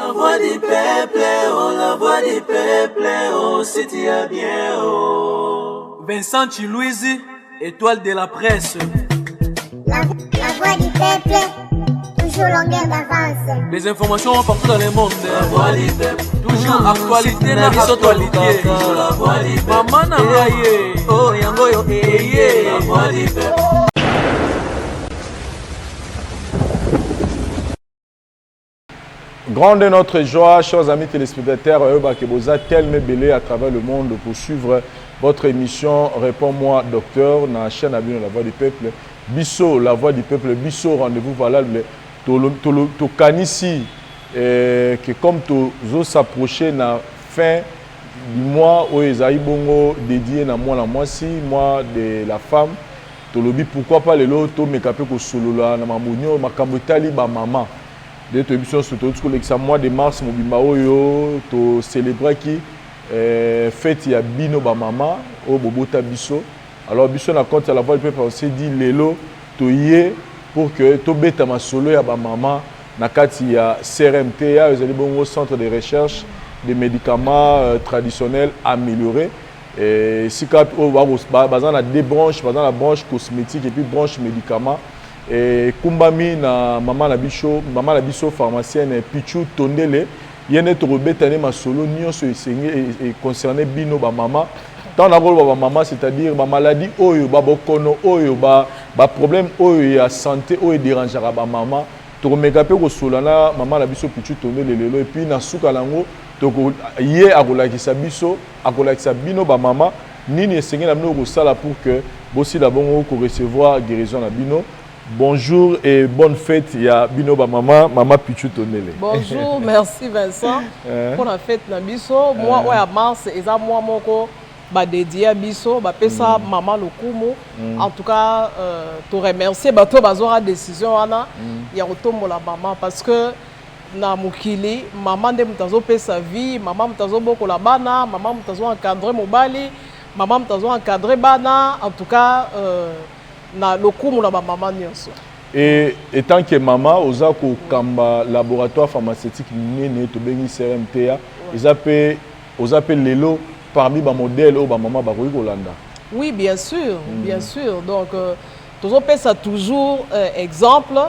La voix du peuple, oh la voix du peuple, oh si tu as bien, oh. Vincent Chiluizi, étoile de la presse. La voix du peuple, toujours longueur d'avance. Les informations partout dans le monde. La voix du peuple, toujours actualité na actualité. La voix du peuple, Mama na ngai ye. Oh yango yo eh yeah. La voix du peuple. Grande est notre joie, chers amis téléspectateurs, boza tellement belé à travers le monde pour suivre votre émission Réponds-moi docteur na chaîne na bino La Voix du Peuple. Biso La Voix du Peuple, biso rendez-vous valable tokanisi que comme tozo s'approcher na fin du mois oyo ezali bongo dédié na mwana mwasi, mois de la femme, tolobi pourquoi pas lelo tomeka mpe kosolola na mambo nyonso, makambo etali bamama. Nde toyebi biso nyonso, touti kolekisa mois de mars mobimba oyo tocélébraki fête ya bino bamama oyo bobota biso. Alors biso na compte ya La Voix du Peuple, on s'est dit lelo toye pour que tobeta masolo ya bamama na kati ya CRMT ya ezali bongo Centre de recherche des médicaments traditionnels améliorés, esika oyo baza na deux branches, baza na branche cosmétique et puis branche médicament, ekumbami na mama na biso pharmacienne Pichu Tondele. Ye nde tokobeta nde masolo nyonso esenge econcerne bino bamama. Ntango nakoloba bamama, c'est-à-dire bamaladi oyo, babokono oyo, baproblème oyo ya santé oyo edérangeaka bamama, tokomeka mpe kosola na mama na biso Pichu Tondele lelo. Et puis na suka nango, ye akolakisa biso, akolakisa bino bamama nini esengeli na bino kosala pour que bosila bongo korecevoir guérison na bino. Bonjour et bonne fête ya bino bamama, mama Pichu Tondele. Bonjour, merci Vincent pour la fête na biso. Mois oyo ya mars eza mois moko badédier biso, bapesa mama lokumu. En tout cas, toremercie bato bazwaka décision wana ya kotombola mama, parce que na mokili mama nde moto azopesa vie, mama moto azobokola bana, mama moto azoencadre mobali, mama moto azoencadre bana. En tout cas, na lokumu na bamama nyonso. Et étant que mama oza kokamba laboratoire pharmaceutique monene tobengi CRMTA, eza mpe oza mpe lelo parmi bamodèle oyo bamama bakoki kolanda. Oui, bien sûr, bien sûr. Donc, tozopesa toujours exemple.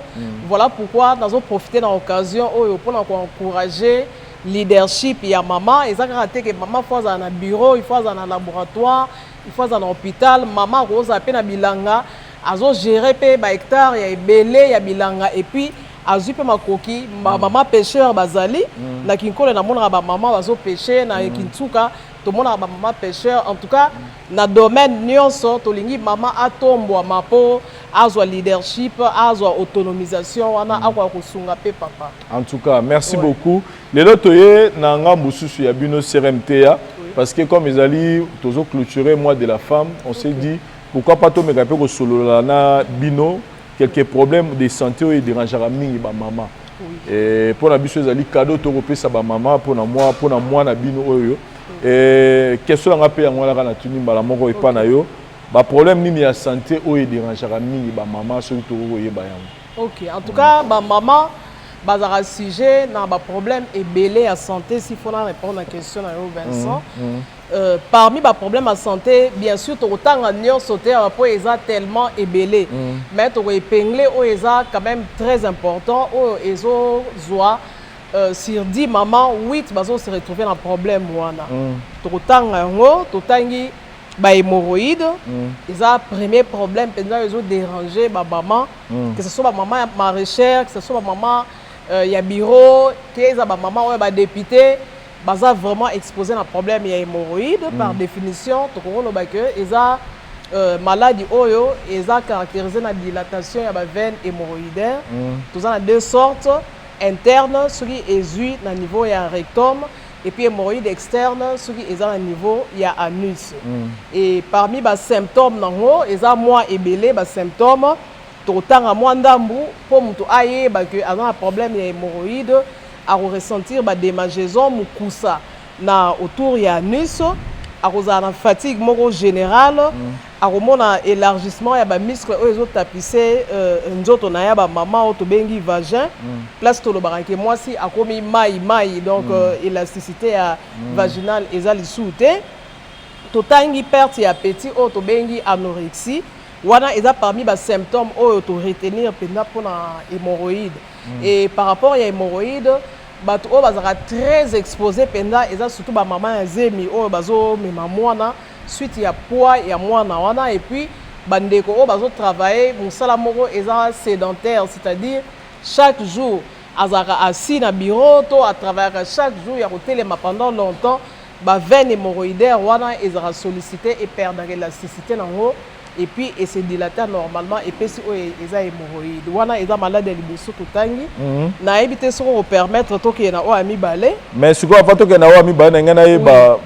Voilà pourquoi nazoprofite na occasion oyo mpona koencourager leadership ya mama. Eza kaka te ke mama faut azala na bureau, il faut azala na laboratoire, il faut azala na hôpital. Mama akozala mpe na bilanga, azogérer mpe bahectare ya ebele ya bilanga, et puis azwi mpe makoki. Bamama pêcheur bazali na Kinkole, namonaka bamama bazopêche na Kintsuka, tomonaka bamama pêcheur. En tout cas, na domaine nyonso tolingi mama atombwama mpo azwa leadership, azwa autonomisation wana, akoka kosunga mpe papa. En tout cas, merci beaucoup. Lelo toye na ngambo susu ya bino CRMTA, parce que comme ezali tozo clôturer mois de la femme, on s'est dit pourquoi pas tomeka mpe kosolola na bino quelques problèmes de santé oyo edérangeaka mingi bamama. Mpo na biso ezali cadeau tokopesa bamama mpona mwana bino oyo. Question nanga mpe yango wana kaka natuni mbala moko epa na yo: baproblème nini ya santé oyo edérangeaka mingi bamama, soki tokoki koyeba yango? Ok, en tout cas, bamama bazalaka sujet na baproblème ebele ya santé. S'il faut na répondre na question na yo, Vincent, parmi baproblème ya santé, bien sûr tokotanga nyonso te awa mpo eza tellement ebele, mais tokoépingle oyo eza quand même très important, oyo ezozwa sur 10 mamans, 8 bazo se retrouver na problème wana. Tokotanga yango, totangi bahémorroïde. Eza premier problème mpenza oyo ezodéranger bamama, que ce soit bamama ya maraîchère, que ce soit bamama ya bureau, ke eza bamama oyo badéputé, baza vraiment exposé na problème ya hémorroïde. Par définition, tokokoloba ke eza maladie oyo eza caractérisé na dilatation ya baveine hémorroïdaire. Toza na deux sortes: interne, soki ezwi na niveau ya rectum, et puis hémorroïde externe, soki eza na niveau ya anus. Et parmi basymptôme nango, eza mwa ebele basymptôme, tokotanga mwa ndambu mpo moto ayeba ke aza na problème ya hémorroïde. Akoressentir badémangeaison, mokusa na autour ya anus, akozala na fatigue moko générale. Akomona élargissement ya bamuscle oyo ezotapise nzoto na ye ya bamama oyo tobengi vagin, place tolobaka ke mwasi akomi mai mai, donc élasticité ya vaginale eza lisusu te. Totangi perte ya appétit oyo tobengi anorexie. Wana eza parmi basymptôme oyo toretenir mpenza mpona hémorroïde. Et par rapport ya hémorroïde, bato oyo bazalaka très exposé mpenza eza surtout bamama ya zemi oyo bazomema mwana, suite ya poids ya mwana wana, et puis bandeko oyo bazotravaille mosala moko eza sédentaire, c'est-à-dire chaque jour azalaka assis na bureau to atravaillaka chaque jour ya kotelema pendant longtemps. Baveine hémorroïdaire wana ezalaka sollicité, eperdaka élasticité nango et puis ese dilate normalement, epesi oyo eza hémorroïde. Wana eza malade ya liboso totangi. Nayebi te soki okopermettre tokende na oyo ya mibale. Mais sikoyo, avant tokende na oyo ya mibale, na ngai nayeba,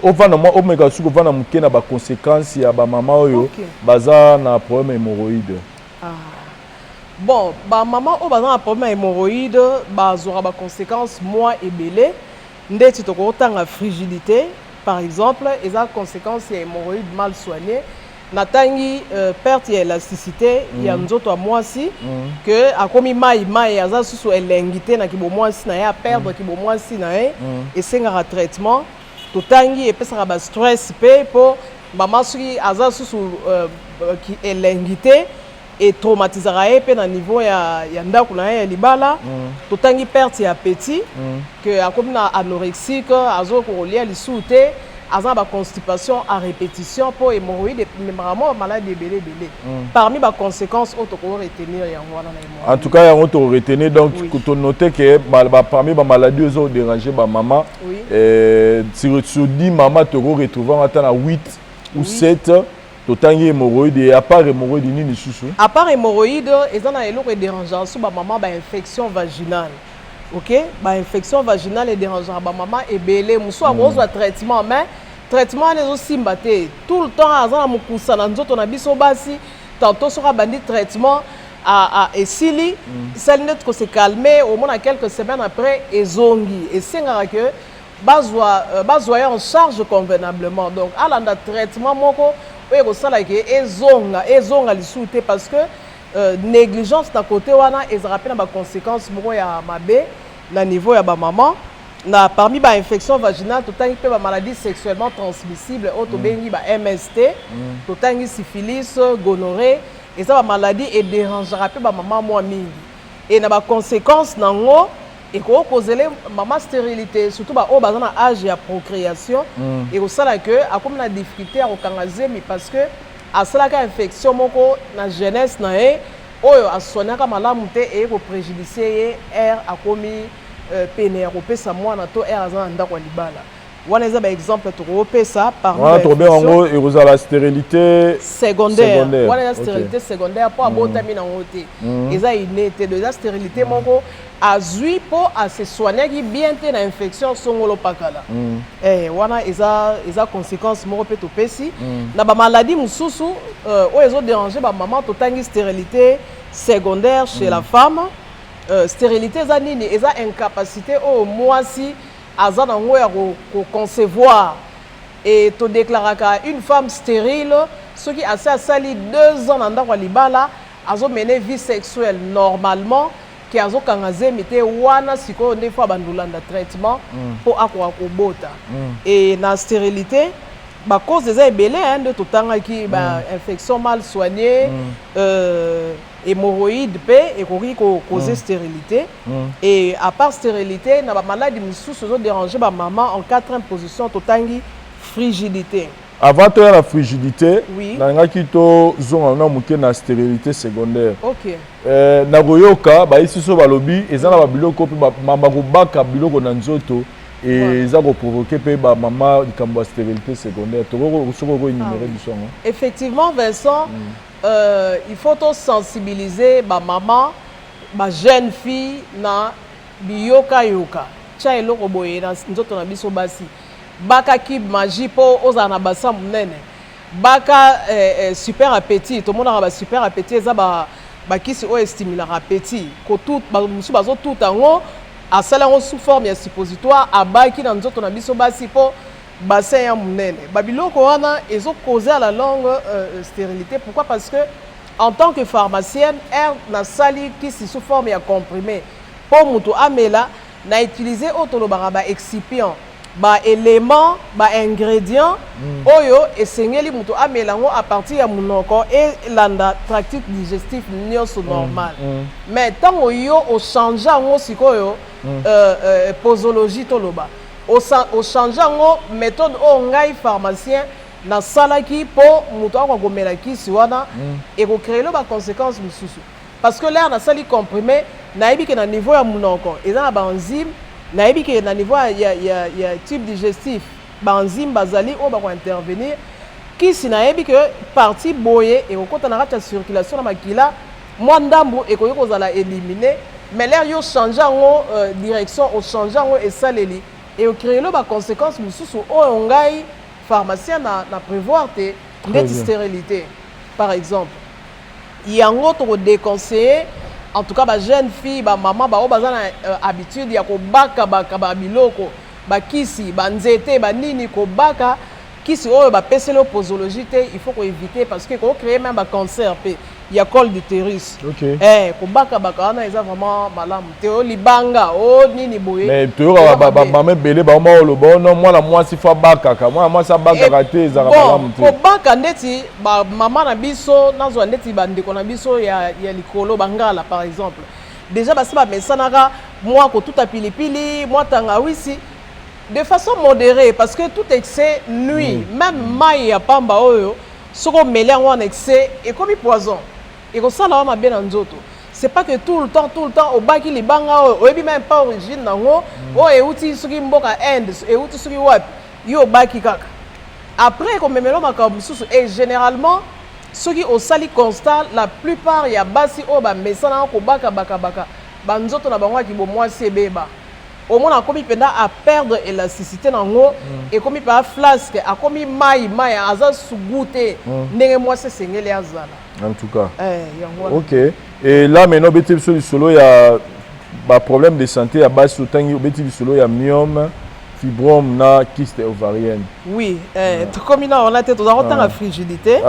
ovanda mwa, omeka soki ovanda moke na baconséquence ya bamama oyo baza na problème hémorroïde. Bon, bamama oyo baza na problème ya hémorroïde bazwaka baconséquence mwa ebele. Ndeti tokotanga frigidité par exemple, eza conséquence ya hémorroïde mal soignée. Natangi perte ya élasticité ya nzoto ya mwasi, ke akomi mai mai, aza susu elengi te na kibomwasi na ye, aperdre kibomwasi na ye, esengaka traitement. Totangi epesaka bastress mpe, mpo mama soki aza susu elengi te, etraumatisaka ye mpe na niveau ya ndako na ye ya libala. Totangi perte ya appétit, ke akomi na anorexique, azokoka kolia lisusu te, aza na baconstipation à répétition, mpo hémorroïde ememaka mwa bamaladi ebele ebele. Parmi baconséquence oyo tokoki retenir, yango wana na hémorroïde. En tout cas, yango toretenir, donc tonote ke parmi bamaladi oyo ezodérange bamama, sur 10 mama, tokoretrouve yango ata na 8 ou 7. Totangi hémorroïde, et à part hémorroïde, nini lisusu? À part hémorroïde, eza na eloko edérangeaka so bamama, bainfection vaginale. Ok, bainfection vaginale edérangeaka bamama ebele. Mosusu akozwa traitement, mais traitement wana ezosimba te, tout le temps aza na mokusa na nzoto na biso basi. Tantôt soki abandi traitement, esili, esali neti kose calmer, omona quelques semaines après ezongi. Esengaka ke bazwa ye en charge convenablement, donc alanda traitement moko oyo ekosala ke ezonga lisusu te, parce que négligence na côté wana ezalaka mpe na baconséquence moko ya mabe na niveau ya bamama. Na parmi bainfection vaginale, totangi mpe bamaladie sexuellement transmissible oyo tobengi ba MST. Totangi syphilis, gonorrhée, eza bamaladie edérangeaka mpe bamama mwa mingi, e na baconséquence nango ekoki kozele mama stérilité, surtout baoyo baza na âge ya procréation. Ekosala ke akomi na difficulté ya kokanga zemi, parce que asalaka infection moko na jeunesse na ye oyo asoignaka malamu te, eye kopréjudicie ye ere akomi pene ya kopesa mwana to ere aza na ndako ya libala. Wana eza baexemple tokopesa. Wana tokobenga yango ekozala stérilité secondaire. Wana eza stérilité secondaire mpo abotami nango te, eza inné te. Donc eza stérilité moko azwi mpo ase soignaki bien te na infection songolo pakala. Wana eza conséquence moko mpe topesi. Na bamaladi mosusu oyo ezodérange bamama, totangi stérilité secondaire chez la femme. Stérilité eza nini? Eza incapacité oyo mwasi aza nango ya koconcevoir. E todéclaraka une femme stérile soki asi asali 2 ans na ndako ya libala, azomene vie sexuelle normalement, ke azokanga zemi te. Wana sikoyo nde fo abanda olanda traitement mpo akoka kobota. E na stérilité, bacause eza ebele, nde totangaki bainfection mal soignée, hémorroïde mpe ekoki causer stérilité. Et à part stérilité, na bamaladi mosusu ezodérange bamama, en quatrième position totangi frigidité. Avant toya na frigidité, nalingaki tozonga na moke na stérilité secondaire. Na koyoka bayisi so balobi eza na babiloko mpe bakobaka biloko na nzoto, eza koprovoke mpe bamama likambo ya stérilité secondaire. Soki okoénumérer biso yango. Effectivement, Vincent, il faut tosensibiliser bamama, bajeune fille na biyokayoka, tia eloko boye na nzoto na biso basi, bakaki magie mpo ozala na basa monene, baka super appétit. Tomonaka ba super appétit eza bakisi oyo estimulaka appétit. Mosusu bazotuta yango, asali yango sous forme ya suppositoire, abaki na nzoto na biso basi mpo Bassin ya monene, babiloko wana ezocauser à la longue stérilité. Pourquoi? Parce que en tant que pharmacienne, r nasali kisi sous forme ya comprimé mpo moto amela, na utiliser oyo tolobaka baexcipient, baélément, baingrédient oyo esengeli moto amela yango à partir ya monoko, elanda tractus digestif nyonso normal. Mais ntango yo ochange yango sikoyo, posologie, toloba ochange yango, méthode oyo ngai pharmacien nasalaki mpo moto akoka komela kisi wana, ekocréer baconséquence mosusu. Parce que l'heure nasali comprimé, nayebi ke na niveau ya monoko eza na baenzyme, nayebi ke na niveau ya tube digestif baenzyme bazali oyo bakointervenir. Kisi nayebi ke partie boye ekokɔta na kati ya circulation na makila, mwa ndambu ekoki kozala éliminé. Mais l'heure yo change yango direction, ochange yango esaleli, ekocréer baconséquence mosusu oyo ngai pharmacien na prévoir te, ndeti stérilité par exemple. Yango tokodéconseiller en tout cas bajeune fille, bamama baoyo baza na habitude ya kobakabaka babiloko, bakisi, banzete, banini, kobaka kisi oyo bapeseli yo posologie te, il faut koéviter, parce que ekocréer même bacancer mpe ya col d'utérus. Kobakabaka wana eza vraiment malamu te, o libanga o nini boye. Mais toyokaka bamama ebele bango oloba ono mwana mwasi fo abakaka, mwana mwasi abakaka te, ezalaka malamu te. Kobaka ndeti bamama na biso, nazwa ndeti bandeko na biso ya likolo, bangala par exemple, déjà basi bamesanaka mwa kotuta pilipili, mwa tangawisi de façon modérée, parce que tout excès nuit. Même mai ya pamba oyo, soki omeli yango en excès, ekomi poison, ekosala wa mabe na nzoto. C'est pas que tout le temps, tout le temps obaki libanga oyo oyebi même pas origine nango, oyo euti soki mboka Inde, euti soki wapi, yo obaki kaka, après ekomemela makambo mosusu. Et généralement, soki osali constat, la plupart ya basi oyo bamesanaka kobaka bakabaka, banzoto na bango ya kibomwasi ebeba. Omona akomi mpenza aperdre élasticité nango, ekomi mpenza flasque, akomi mai mai, aza sugu te ndenge mwasi esengeli azala. En tout cas. Yango wana. Ok, et là maintenant, obeti biso lisolo ya baproblème de santé ya basi. Otangi, obeti lisolo ya myome, fibrome na kyste ovarienne. Oui, tokomi na wana te, toza kotanga frigidité.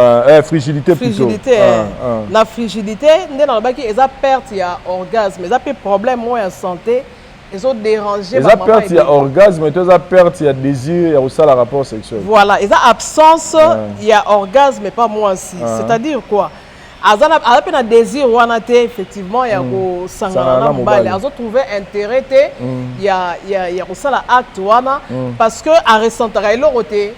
Frigidité plutôt. Frigidité. Ah, ah. Na frigidité nde nalobaki eza perte ya orgasme, eza mpe problème moko ya santé ezodérange. Eza perte ya orgasme to eza perte ya désir ya kosala rapport sexuel? Voilà, eza absence ya orgasme pa mwasi. C'est-à-dire quoi? Aza mpe na désir wana te, effectivement, ya kosangana Sangana na na mobali. mobali. Azotrouve intérêt te ya kosala acte wana, parce que aressentaka eloko te.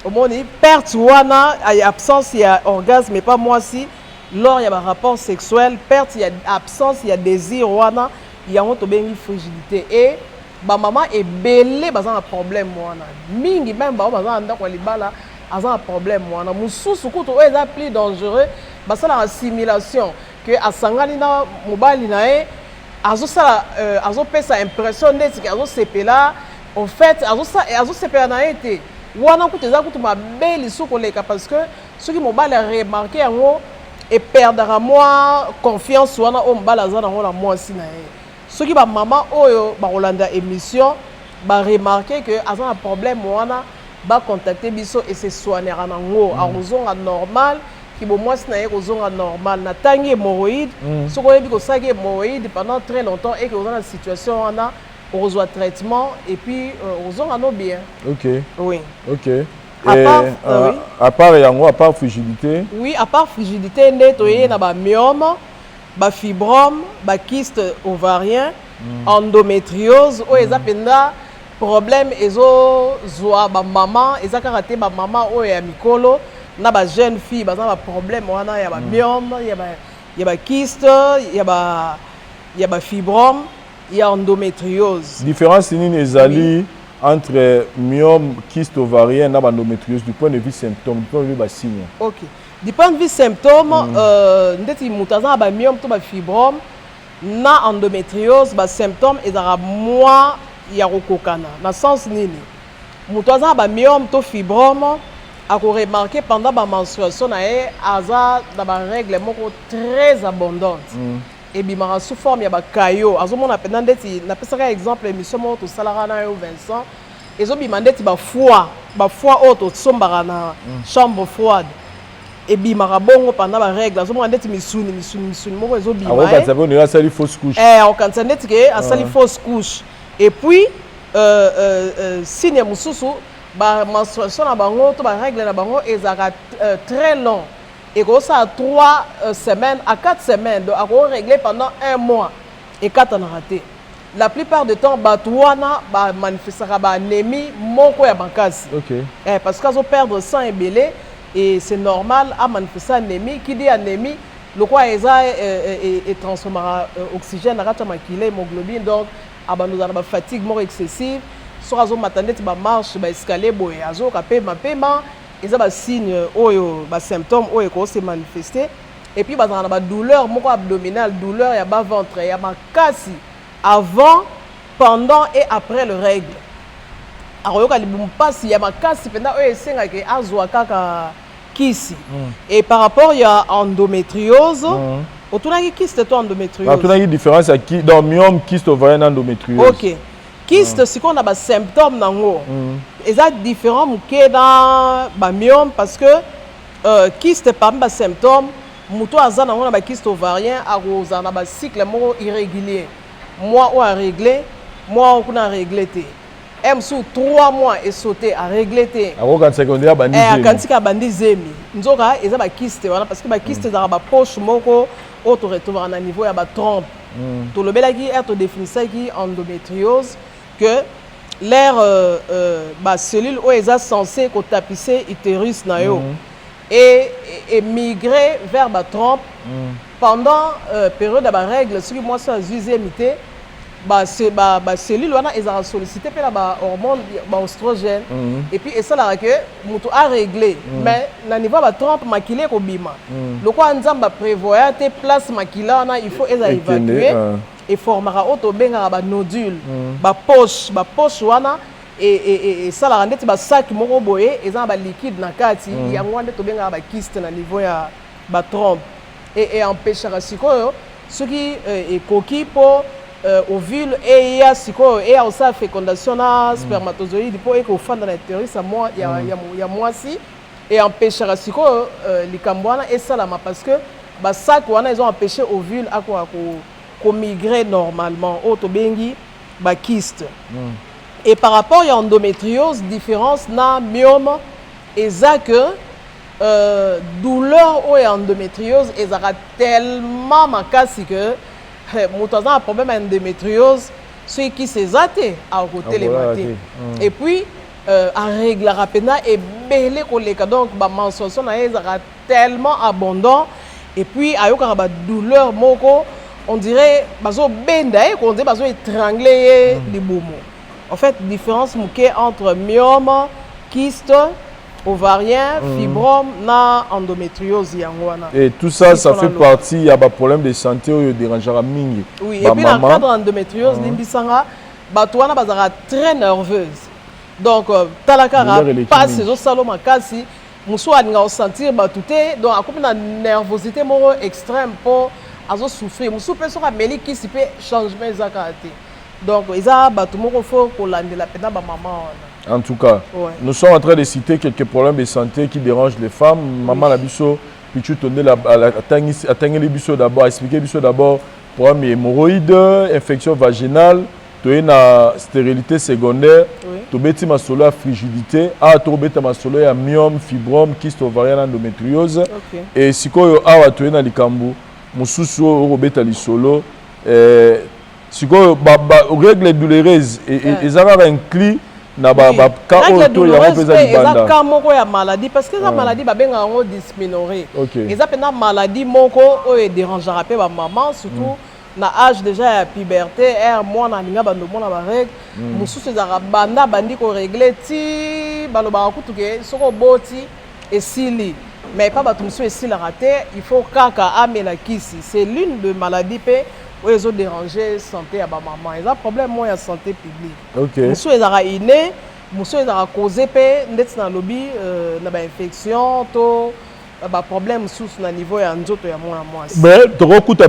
Omoni perte wana ya absence ya orgasme pa mwasi lors ya barapport sexuel, perte ya absence ya désir wana, yango tobengi frigidité. E bamama ebele baza na problème wana mingi, même bao baza na ndako ya libala aza na problème wana. Mosusu kutu oyo eza plus dangereux, basalaka simulation ke asangani na mobali na ye, azosala azopesa impression ndeti ke azosepela, en fait azosepela na ye te. Wana kutu eza kutu mabe lisusu koleka, parce que soki mobali aremarquer yango, eperdaka mwa confiance wana oyo mobali aza nango na mwasi na ye. Soki bamama oyo bakolanda émission baremarquer ke aza na problème wana, bacontacte biso, esesoignera nango, akozonga normal, kibomwasi na ye kozonga normal. Natangi hémorroïde. Soki oyebi kosalaki hémorroïde pendant très longtemps et ke oza na situation wana, okozwa traitement et puis okozonga no bien. Oui. À part, oui. À part yango, à part frigidité? Oui, à part frigidité nde toye na bamyome, bafibrome, bakyste ovarien, endométriose oyo eza mpenza problème ezozwa bamama. Eza kaka te bamama oyo ya mikolo, na bajeune fille baza na baproblème wana ya bamyome, ya bakyste, ya bafibrome, ya endométriose. Différence nini ezali entre myome, kyste ovarien na baendométriose du point de vue symptôme, du point de vue basigne? Ok, du point de vue symptôme, ndeti moto aza na bamyome to bafibrome na endométriose, basymptôme ezalaka mwa ya kokokana. Na sens nini? Moto aza na bamyome to fibrome akoremarquer pendant bamenstruation na ye aza na barègle moko très abondante, ebimaka sous forme ya bakayo. Azomona mpenza ndeti napesaka exemple émission moko tosalaka na yo, Vincent. Ezobima ndeti bafoie, bafoie oyo tosombaka na chambre froide, ebimaka bongo pendant barègle. Azomona ndeti misuni, misuni, misuni moko ezobima. Akokanisa mpe ondenge asali fausse couche. Akokanisa ndeti ke asali fausse couche. Et puis signe mosusu, bamenstruation na bango to barègle na bango ezalaka très long, ekosala 3 semaines à 4 semaines. Donc akorégler pendant un mois, ekatanaka te. La plupart du temps, bato wana bamanifestaka baanémie moko ya makasi. Parce que azoperdre sang ebele et c'est normal amanifeste anémie. Qui dit anémie, lokwa eza etransformaka oxygène na kati ya makila, hémoglobine. Donc abanda ozala na bafatigue moko excessive. Soki azomata ndeti bamarche, baescalier boye, azoyoka pema pema. Eza basigne oyo, basymptôme oyo ekose manifester. Et puis bazalaka na badouleur moko abdominale, douleur ya bas-ventre ya makasi avant, pendant et après le règle. Akoyoka libumu mpasi ya makasi mpenza oyo esengaka azwa kaka kisi. Et par rapport ya endométriose, otunaki kyste to endométriose? Natunaki différence ya donc myome, kyste ovarien na endométriose. Ok, kyste sikoyo na basymptôme nango eza différent moke na bamyome, parce que kyste, parmi basymptôme, moto aza nango na bakyste ovarien akozala na bacycle moko irrégulier: mois oyo aréglé, mois oyo kuna aréglé te, e mosusu 3 mois esaute, aréglé te. Akokanisaki ondenge abandi zemi. Akanisiki abandi zemi, nzoka eza bakyste wana, parce que bakyste ezalaka bapoche moko oyo toretrouvaka na niveau ya batrompe. Tolobelaki ere todéfinisaki endométriose que l'air bacellule oyo eza censé kotapisse utérus na yo et migrer vers batrompe pendant période ya barègle. Soki mwasi azwi zemi te, bacellule wana ezalaka sollicité mpe na bahormone, baoestrogène, et puis esalaka ke moto aréglé. Mais na niveau ya batrompe, makila ekobima. Lokola Nzambe aprévoya te place makila wana il faut eza Ekende, évacue, ah. eformaka oyo tobengaka banodule, bapoche. Bapoche wana esalaka ndeti basaki moko boye eza na baliquide na kati. Yango wana nde tobengaka bakyste na niveau ya batrompe. Empêchaka sikoyo, soki ekoki mpo ovule eya sikoyo, eya kosala fécondation na spermatozoïde mpo ekofanda na utérus ya mwasi, empêchaka sikoyo likambo wana esalama, parce que basaki wana ezo empêche ovule akoka komigrer normalement, oyo tobengi bakyste. Et par rapport ya endométriose, différence na myome eza que douleur oyo ya endométriose ezalaka tellement makasi que moto aza na problème ya endométriose, soki kisi eza te, akotelema Akolala te. te. Et puis aréglaka mpenza ebele koleka. Donc bamenstruation na ye ezalaka tellement abondant et puis ayokaka badouleur moko, on dirait bazobenda ye, on dirait bazoétrangle ye libumu. En fait, différence moke entre myome, kyste ovarien, fibrome na endométriose, yango wana. Et tout ça, ça Biso fait na lo. partie ya baproblème de santé oyo dérangeaka mingi Oui, et puis na bamama. cadre endométriose, limbisanga, bato wana bazalaka très nerveuse. Donc tala kaka Douleur eleki pasi mingi. Ezosala makasi, mosusu alingaka kosentir bato te, donc akomi na nervosité moko extrême mpo azosouffrir. Mosusu mpe soki ameli kisi mpe, changement eza kaka te. Donc eza bato moko faut kolandela mpenza bamama wana. En tout cas, nous sommes en train de citer quelques problèmes de santé qui dérangent les femmes. Maman na biso, Pichu Tondela, atangeli biso d'abord, expliquer biso d'abord problème hémorroïde, infection vaginale, toye na stérilité secondaire, tobeti masolo ya frigidité, awa tokobeta masolo ya myome, fibrome, kyste ovarien na endométriose. Et sikoyo awa toye na likambo mosusu oyo okobeta lisolo. Sikoyo ba règle douloureuse eza kaka inclus na ba cas oyo to yango mpe eza eza libanda? Cas moko ya maladie, parce que eza maladie babengaka yango dysménorrhée. Eza mpenza maladie moko oyo edérangeaka mpe bamama, surtout na âge déjà ya puberté, ere mwana alinga bando omona barègle. Mosusu ezalaka banda bandi korégler ti balobaka kutu ke soki oboti esili, mais pa bato mosusu esilaka te, il faut kaka amela kisi. C'est l'une de maladie mpe oyo ezodérange santé ya bamama. Eza problème moko ya santé publique. Mosusu ezalaka inné, mosusu ezalaka cause mpe ndeti nalobi na bainfection to baproblème mosusu na niveau ya nzoto ya mwana mwasi. Mais tokokuta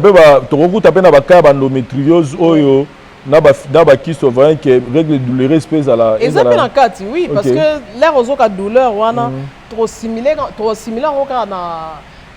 mpe na bacas ya baendométriose oyo. Na bakyste ovarien ke règle douloureuse mpe ezala. Eza mpe na kati, oui, parce que l'heure ozoka douleur wana, tokosimile yango kaka na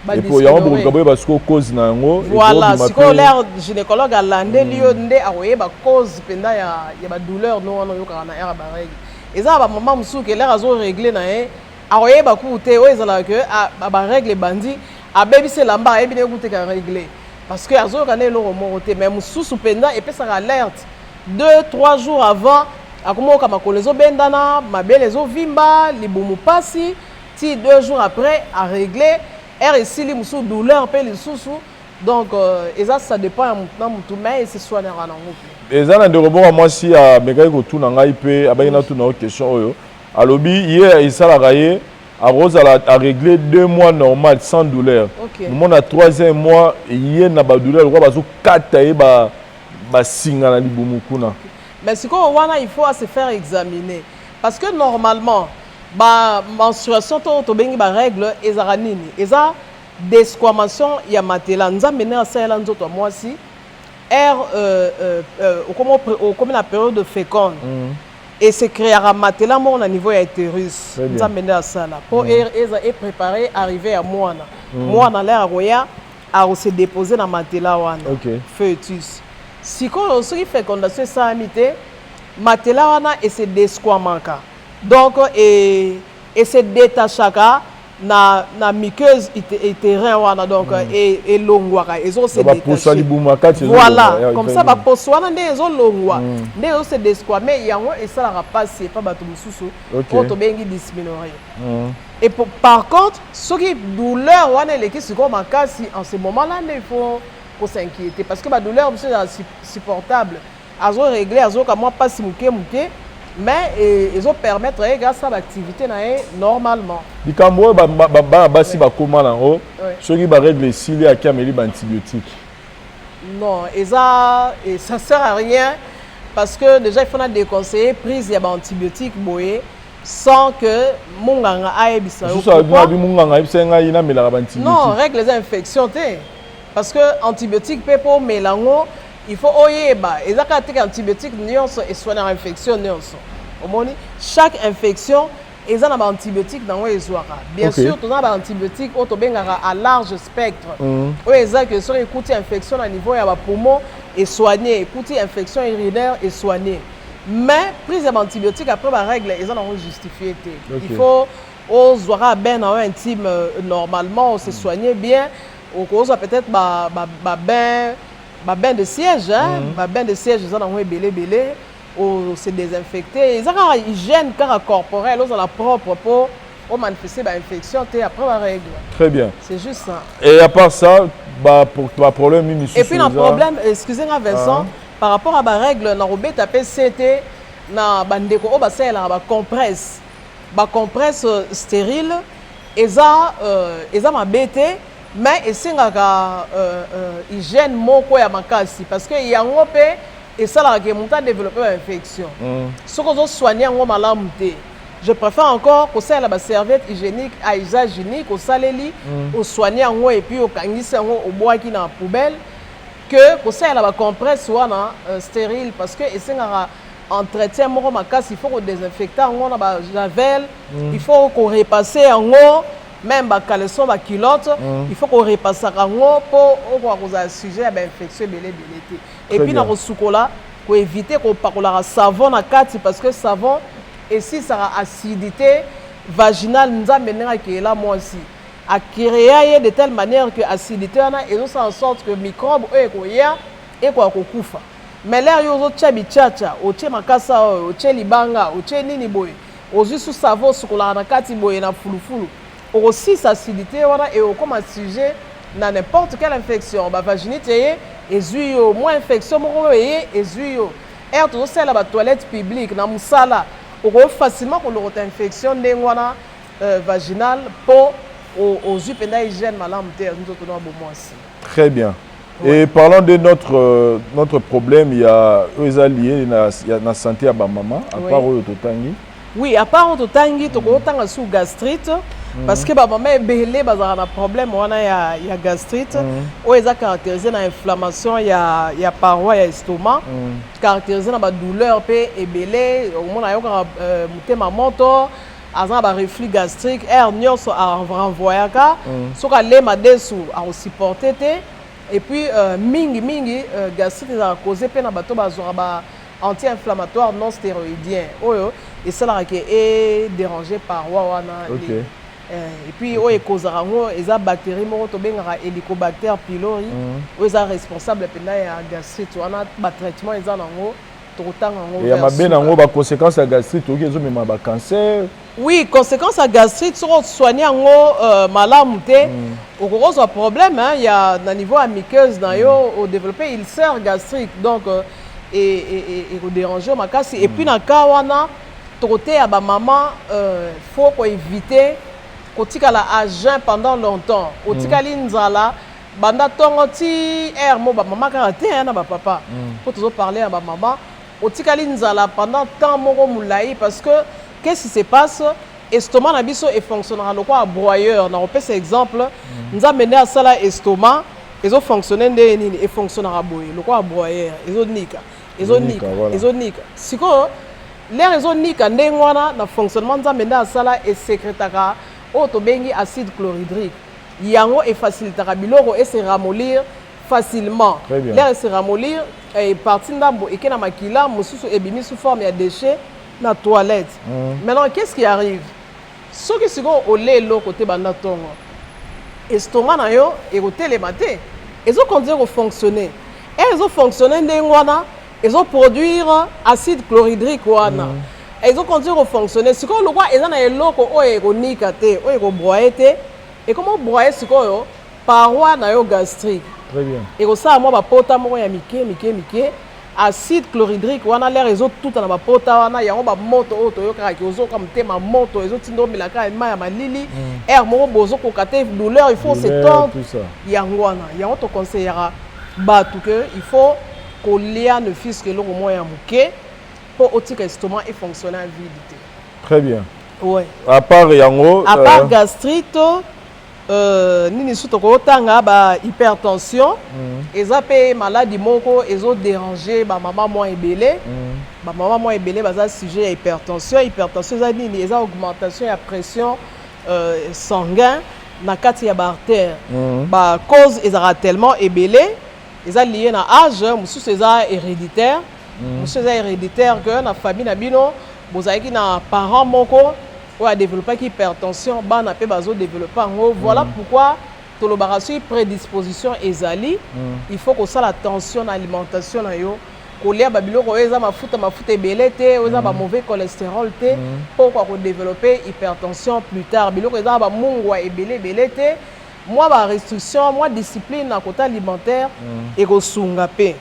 yango, bokoluka boyeba sikoyo cause na yango. Voilà, sikoyo l'heure gynécologue alandeli yo nde akoyeba cause mpenza ya badouleur no wana oyokaka na heure ya barègle. Eza na bamama mosusu ke l'heure azorégler na ye, akoyeba kuku te. Oyo ezalaka ke barègle ebandi, abebisi elamba, ayebi ndenge kuteka règle, parce que azoyoka nde eloko moko te. Mais mosusu mpenza epesaka alerte 2, 3 jours avant, akomoyoka makolo ezobendana, mabele ezovimba, libumu pasi, ti 2 jours après arégler, heure esili, mosusu douleur mpe lisusu. Donc eza, ça dépend ya motu na motu, mais esesoignaka nango mpe. Eza na ndeko moko mwasi amekaki kotuna ngai mpe, abaki natuna yo question oyo. Alobi ye esalaka ye akozala arégler 2 mois normal sans douleur, momona troisième mois ye na badouleur lokola bazokata ye basinga na libumu kuna. Mais sikoyo wana, il faut se faire examiner, parce que normalement bamenstruation to tobengi barègle ezalaka nini? Eza desquamation ya matela. Nzambe nde asalela nzoto ya mwasi heure okomi na période féconde, esécréaka matela moko na niveau ya utérus. Nzambe nde asala mpo eza eprépare arrivée ya mwana. Mwana l'heure akoya, akose dépose na matela wana, fœtus. Sikoyo soki fécondation esalami te, matela wana ese desquamaka, donc ese détachaka na muqueuse utérin wana, donc elongwaka, ezose Baposo libumu na kati. Voilà, comme ça baposo wana nde ezolongwa, nde ezose desquame. Yango esalaka mpasi epa bato mosusu oyo tobengi dysménorrhée. Et par contre, soki douleur wana eleki sikoyo makasi, en ce moment là nde il faut s'inquiéter, parce que badouleur mosusu ezala supportable, azorégler, azoyoka mwa mpasi moke moke, mais ezopermettre ye grâce à baactivité na ye normalement. Likambo oyo bana basi bakóma nango, soki barègle esili, aki ameli baantibiotique. Non, eza, et ça sert à rien, parce que déjà il faut na déconseiller prise ya baantibiotique boye sans que monganga ayebisa yo. Mosusu abi monganga ayebisa ngai namelaka baantibiotique. Non, règle eza infection te, parce que antibiotique mpe, mpo omela yango, il faut oyeba, eza kaka teke antibiotique nyonso esoignaka infection nyonso. Omoni, chaque infection eza na baantibiotique nango ezwaka. Bien sûr, toza na baantibiotique oyo tobengaka à large spectre, oyo eza ke soki ekuti infection na niveau ya bapoumon, esoigne, ekuti infection urinaire, esoigne. Mais prise ya baantibiotique après barègle eza nango justifie te. Il faut ozwaka bain na yo intime normalement, ose soigner bien, okozwa peut-être babain, babain de siège, hein? Babain de siège eza nango ebele ebele, ose désinfecter, eza kaka hygiène kaka corporelle, ozala propre mpo omanifester bainfection te après barègle. Très bien. C'est juste ça. Et à part ça, baproblème nini lisusu? Et puis na problème, excusez nga Vincent, par rapport à barègle, na kobeta mpe sete na bandeko oyo basalelaka bacompresse. Bacompresse stérile eza mabe te, mais esengaka hygiène moko ya makasi, parce que yango mpe esalaka ke moto adéveloppe bainfection soki ozosoigne yango malamu te. Je préfère encore kosalela baserviette hygiénique à usage unique, osaleli, osoigne yango et puis okangisi yango, obwaki na poubelle, que kosalela bacompresse wana stérile, parce que esengaka entretien moko makasi. Il faut kodésinfecte yango na bajavel, il faut korepasser yango, même bacaleçon, baculotte, il faut korepasaka yango mpo okoka kozala sujet ya bainfection ebele ebele te. Et puis na kosukola, koéviter kopakolaka savon na kati, parce que savon esisaka acidité vaginale. Nzambe ndenge akeyela mwasi, acréa ye de telle manière que acidité wana ezosala en sorte que microbe oyo ekoya ekoka kokufa. Mais l'heure yo ozotia bitiatia, otie makasa oyo, otie libanga, otie nini boye, ozwi su savon, osukolaka na kati boye na fulufulu, okosisa acidité wana e okóma sujet na n'importe quelle infection. Bavaginite eye ezwi yo, mwa infection moko oyo eye ezwi yo heure tozosalela batoilette publique na mosala, okoki facilement kolokota infection ndenge wana vaginale, mpo ozwi mpenza hygiène malamu te ya nzoto na bomwasi. Très bien. Et parlant de notre problème, il y a oyo eza lié na santé ya bamama, à part oyo totangi. Oui, à part oyo totangi, tokotanga su gastrite. Parce que bamama ebele bazalaka na problème wana ya gastrite oyo eza caractérisé na inflammation ya paroi ya estomac, caractérisé na badouleur mpe ebele. Omona ayokaka motema moto, aza na bareflux gastrique, air nyonso arenvoyaka. Soki alema desu, akosupporte te. Et puis mingi mingi gastrite ezalaka cause mpe na bato bazwaka ba anti-inflammatoire non stéroïdien oyo esalaka ke edéranger paroi wana. Et puis oyo ekozaka yango eza bactérie moko tobengaka Helicobacter pylori, oyo eza responsable mpenza ya gastrite wana. Batraitement eza nango, tokotanga yango. Ya mabe nango, baconséquence ya gastrite, oki ezomema bacancer? Oui, conséquence ya gastrite, soki osoigne yango malamu te, okoki kozwa problème, hein, ya na niveau ya muqueuse na yo, odéveloppe ulcère gastrique. Donc ekodérange yo makasi. Et puis na cas wana, tokoteya bamama, faut koéviter kotikala à jeun pendant longtemps. Otikali nzala banda ntongo ti heure mo, bamama kaka te, na bapapa, mpo tozoparle ya bamama, otikali nzala pendant temps moko molai, parce que qu'est-ce qui se passe? Estomac na biso efonctionnaka lokola broyeur. Na kopesa exemple, Nzambe nde asala estomac ezofonctionne ndenge nini? Efonctionnaka boye lokola broyeur, ezonika, ezonika, ezonika. Sikoyo l'heure ezonika ndenge wana na fonctionnement Nzambe nde asala, esécrétaka oyo tobengi acide chlorhydrique. Yango efacilitaka biloko ese ramollir facilement. L'heure ese ramollir, partie ndambo eke na makila, mosusu ebimi sous forme ya déchet na toilette. Maintenant, qu'est-ce qui arrive? Soki sikoyo olie eloko te banda ntongo, estomac na yo ekotelema te, ezocontinue kofonctionne. E ezofonctionne ndenge wana, ezoproduire acide chlorhydrique wana, ezocontinue kofonctionne. Sikoyo lokwa eza na eloko oyo ekonika te, oyo ekobroye te, ekoma obroye sikoyo paroi na yo gastrique. Très bien. Ekosala mwa bapota moko ya mike mike mike. Acide chlorhydrique wana, l'heure ezotuta na bapota wana, yango bamoto oyo toyokaka, ozoyoka motema moto, ezotinda omelaka mai ya malili, aire moko bozokoka te, douleur, il faut s'étendre. Yango wana, yango toconseillera bato ke il faut kolia ne fût-ce que eloko moko ya moke mpo otika estomac efonctionne à vide te. Très bien. Ouais. À part yango? À part gastrite, nini su tokotanga? Ba hypertension eza mpe maladi moko ezodérange bamama mwa ebele. Bamama mwa ebele baza sujet ya hypertension. Hypertension eza nini? Eza augmentation ya pression sanguin na kati ya baartère. Bacause ezalaka tellement ebele. Eza lié na âge, mosusu eza héréditaire. Mosusu eza héréditaire ke na famille na bino bozalaki na parent moko oyo adéveloppaki hypertension, bana mpe bazodéveloppe yango. Voilà pourquoi tolobaka soki prédisposition ezali, il faut kosala attention na alimentation na yo, kolia babiloko oyo eza mafuta mafuta ebele te, oyo eza bamauvais cholestérol te, mpo okoka kodéveloppe hypertension plus tard. Biloko eza na bamungwa ebele ebele te, mwa barestriction, mwa discipline na côté alimentaire ekosunga mpe.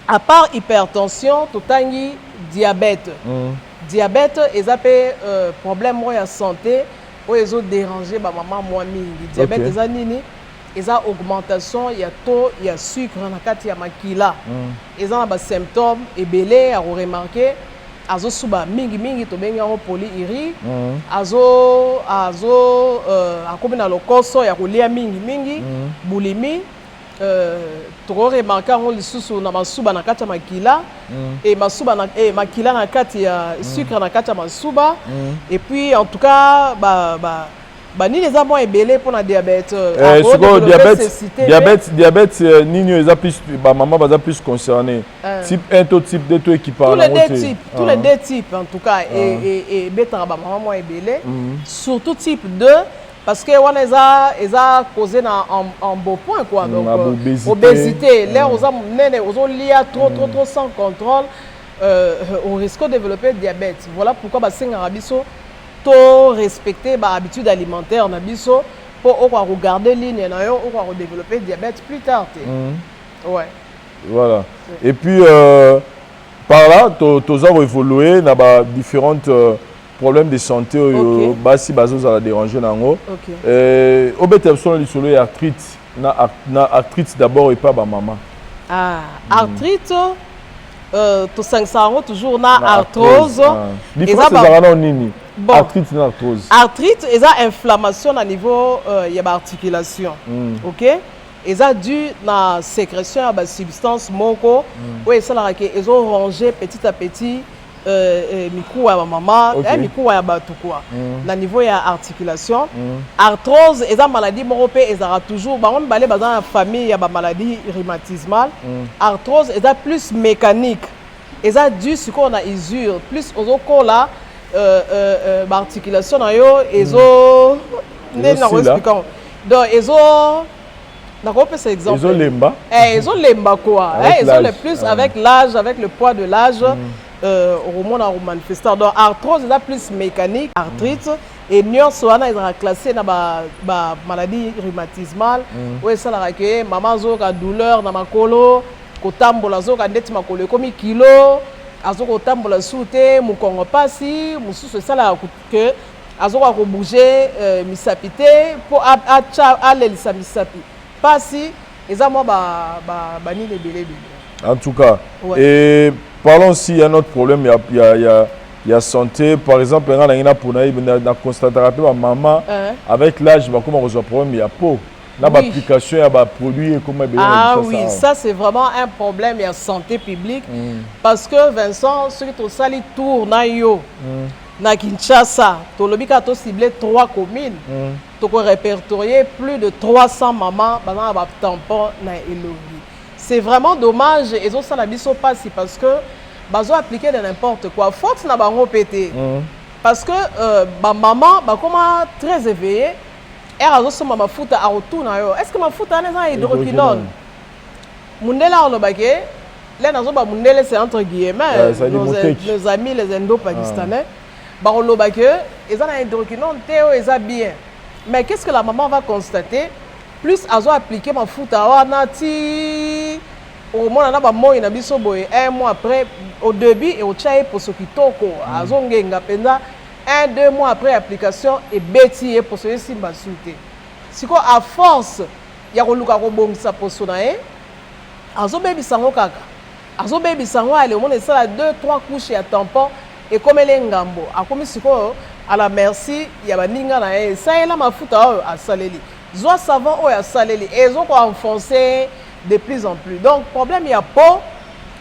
À part hypertension, totangi diabète. Diabète eza mpe problème moko ya santé oyo ezodérange bamama mwa mingi. Diabète eza nini? Eza augmentation ya taux ya sucre na kati ya makila. Eza na basymptôme ebele ya koremarquer: azosuba mingimingi, tobengi yango polyurie, azo akomi na lokoso ya kolia mingimingi, boulimie. Tokoremarquer yango lisusu na masuba na kati ya makila, e masuba na, e makila na kati ya sucre na kati ya masuba. Et puis en tout cas ba banini eza mwa ebele mpona diabète. Sikoyo diabète nini oyo eza plus, bamama baza plus concerné? Type 1 to type 2 to équipara? Tous les deux types, tous les deux types en tout cas ebetaka bamama mwa ebele, surtout type 2, parce que wana eza causé na en beau point quoi. Donc obésité, obésité, l'heure oza monene, ozolia trop trop trop sans contrôle, on risque de développer diabète. Voilà pourquoi basengaka biso to respecter bahabitude alimentaire na biso mpo okoka kogarder ligne na yo, okoka kodévelopper diabète plus tard te. Ouais. Voilà. Et puis par là toza koévoluer na ba différentes problèmes de santé oyo basi bazozala déranger na yango. Obetela biso na lisolo ya arthrite, na arthrite d'abord epa bamama. Ah, arthrite, tosangisaka yango toujours na arthrose. Différence ezalaka nao nini? Bon. Arthrite na arthrose. Arthrite eza inflammation na niveau ya baarticulation. Ok, eza dû na sécrétion ya basubstance moko oyo esalaka ke ezoronger petit à petit mikuwa ya bamama, mikuwa ya bato quoi, na niveau ya articulation. Arthrose eza maladie moko mpe ezalaka toujours, bango mibale baza na famille ya bamaladie rhumatismale. Arthrose eza plus mécanique, eza dû sikoyo na usure. Plus ozokola, baarticulation na yo ezo nde Ezosila. nakoexpliquer yango. Donc ezo, nakopesa exemple. Ezolemba. Eh, ezolemba quoi. Avec Eh, ezole l'âge. plus Ah. avec l'âge, avec le poids de l'âge, okomona komanifester. Donc arthrose eza plus mécanique, arthrite et nyonso wana ezalaka classé na bamaladie rhumatismale oyo esalaka ke mama azoyoka douleur na makolo, kotambola azoyoka ndeti makolo ekomi kilo, azokotambola su te, mokongo mpasi. Mosusu esalaka ke azokoka kobouger misapi te mpo atya alelisa misapi mpasi. Eza mwa banini ebele ebele. En tout cas. Ouais. Et parlons aussi, il y a un autre problème, il y a santé. Par exemple, il y a pour na constater ma maman, avec l'âge, bah, comment on problème, il y a peau. Na application, il y a ba produit et comment Ah oui, ça c'est vraiment un problème ya santé publique parce que Vincent, soki tosali tour na yo na Kinshasa, tolobi kaka tocible trois communes, tokorépertorier plus de 300 mamans baza na batampon na elongi. C'est vraiment dommage, ezosala biso mpasi parce que bazo appliquer de n'importe quoi. Faute na bango mpe te, parce que bamama bakoma très éveillé. Ere azosomba mafuta, akotuna yo: est ce que mafuta wana eza na hydroquinone? Mundele alobaki le nazoba mundele, c'est entre guillemets, Ouais, ça dit moteki. nos amis les Indo-Pakistanais bakoloba ke eza na hydroquinone te, oyo eza bien. Mais qu'est ce que la maman va constater? Plus azo appliquer mafuta wana, ti okomona na bamoi na biso boye, un mois après, au début ekotya ye poso kitoko, azongenga mpenza. Un 2 mois après application, ebeti ye, poso esimba su te. Sikoyo, à force ya koluka kobongisa poso na ye, azobebisa yango kaka, azobebisa yango. Ale omona esala 2 3 couche ya tampon, ekomeli ngambo, akomi sikoyo à la merci ya baninga na ye: esalela mafuta oyo asaleli, zwa savon oyo asaleli. Ezokoenfoncer de plus en plus. Donc problème ya peau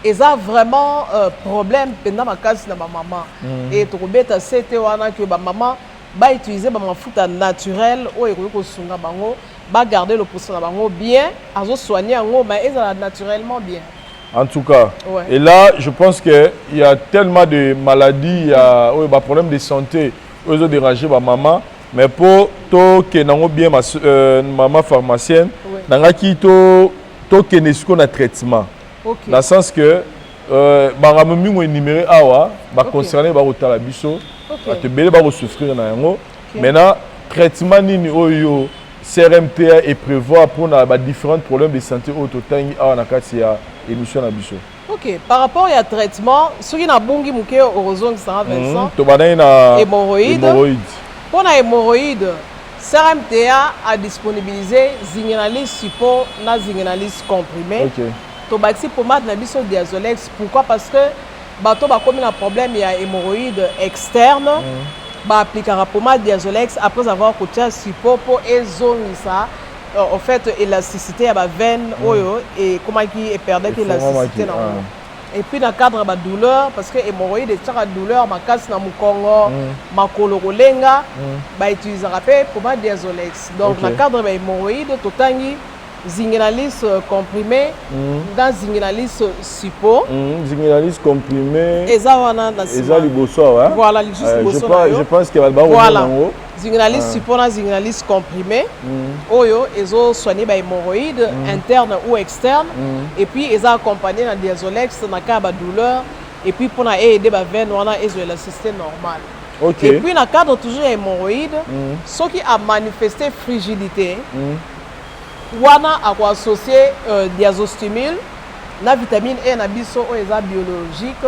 eza vraiment problème mpenza makasi na bamama. E tokobeta se te wana ke bamama bautiliser bamafuta naturel oyo ekoki kosunga bango bagarder loposo na bango bien, azosoigne yango, mais ezala naturellement bien. En tout cas. Ouais. Et là, je pense qu'il y a tellement de maladies, il y a, oui, bah, problèmes de santé, oyo déranger ma maman. Mais pour to kenango bien ma maman pharmacienne, nangaki to to kene siko na traitement. Dans le sens que bangambo mingi énuméré awa, ba concerné ba kotala biso, bato ebele ba souffrir na yango. Maintenant, traitement nini oyo CRMTA eprévoir pour na ba différents problèmes de santé oyo totangi awa na kati ya émission na biso? Ok, par rapport ya traitement, soki nabungi moke, okozongisanga, Vincent. Tobandaki na Hémorroïde. Hémorroïde. Mpo na hémorroïde, CRMTA a disponibilisé Zingenalis Suppo na Zingenalis comprimé. Tobakisi pomade na biso Diazolex. Pourquoi? Parce que bato bakomi na problème ya hémorroïde externe, baaplikaka pomade Diazolex après avoir kotia suppo mpo ezongisa en fait élasticité ya baveine oyo ekomaki eperdaki élasticité na yango. Et puis na cadre ya badouleur, parce que hémorroïde etiaka douleur makasi na mokongo, makolo kolenga, bautilisaka mpe pomade Diazolex. Donc na cadre ya bahémorroïde, totangi Zingenalis comprimé na Zingenalis Suppo. Zingenalis comprimé. Eza wana na nsima. Eza liboso awa. Voilà, juste liboso na yo. Je pense que bato bakomona Voilà. yango. Zingenalis Suppo na Zingenalis comprimé oyo ezosoigne bahémorroïde interne ou externe, et puis eza accompagné na Diazolex na cas ya badouleur et puis mpona eaider baveine wana ezwa élasticité normale. Et puis na cadre toujours ya hémorroïde, soki amanifeste frigidité wana, akoassocie Diazostimule na vitamine E na biso oyo eza biologique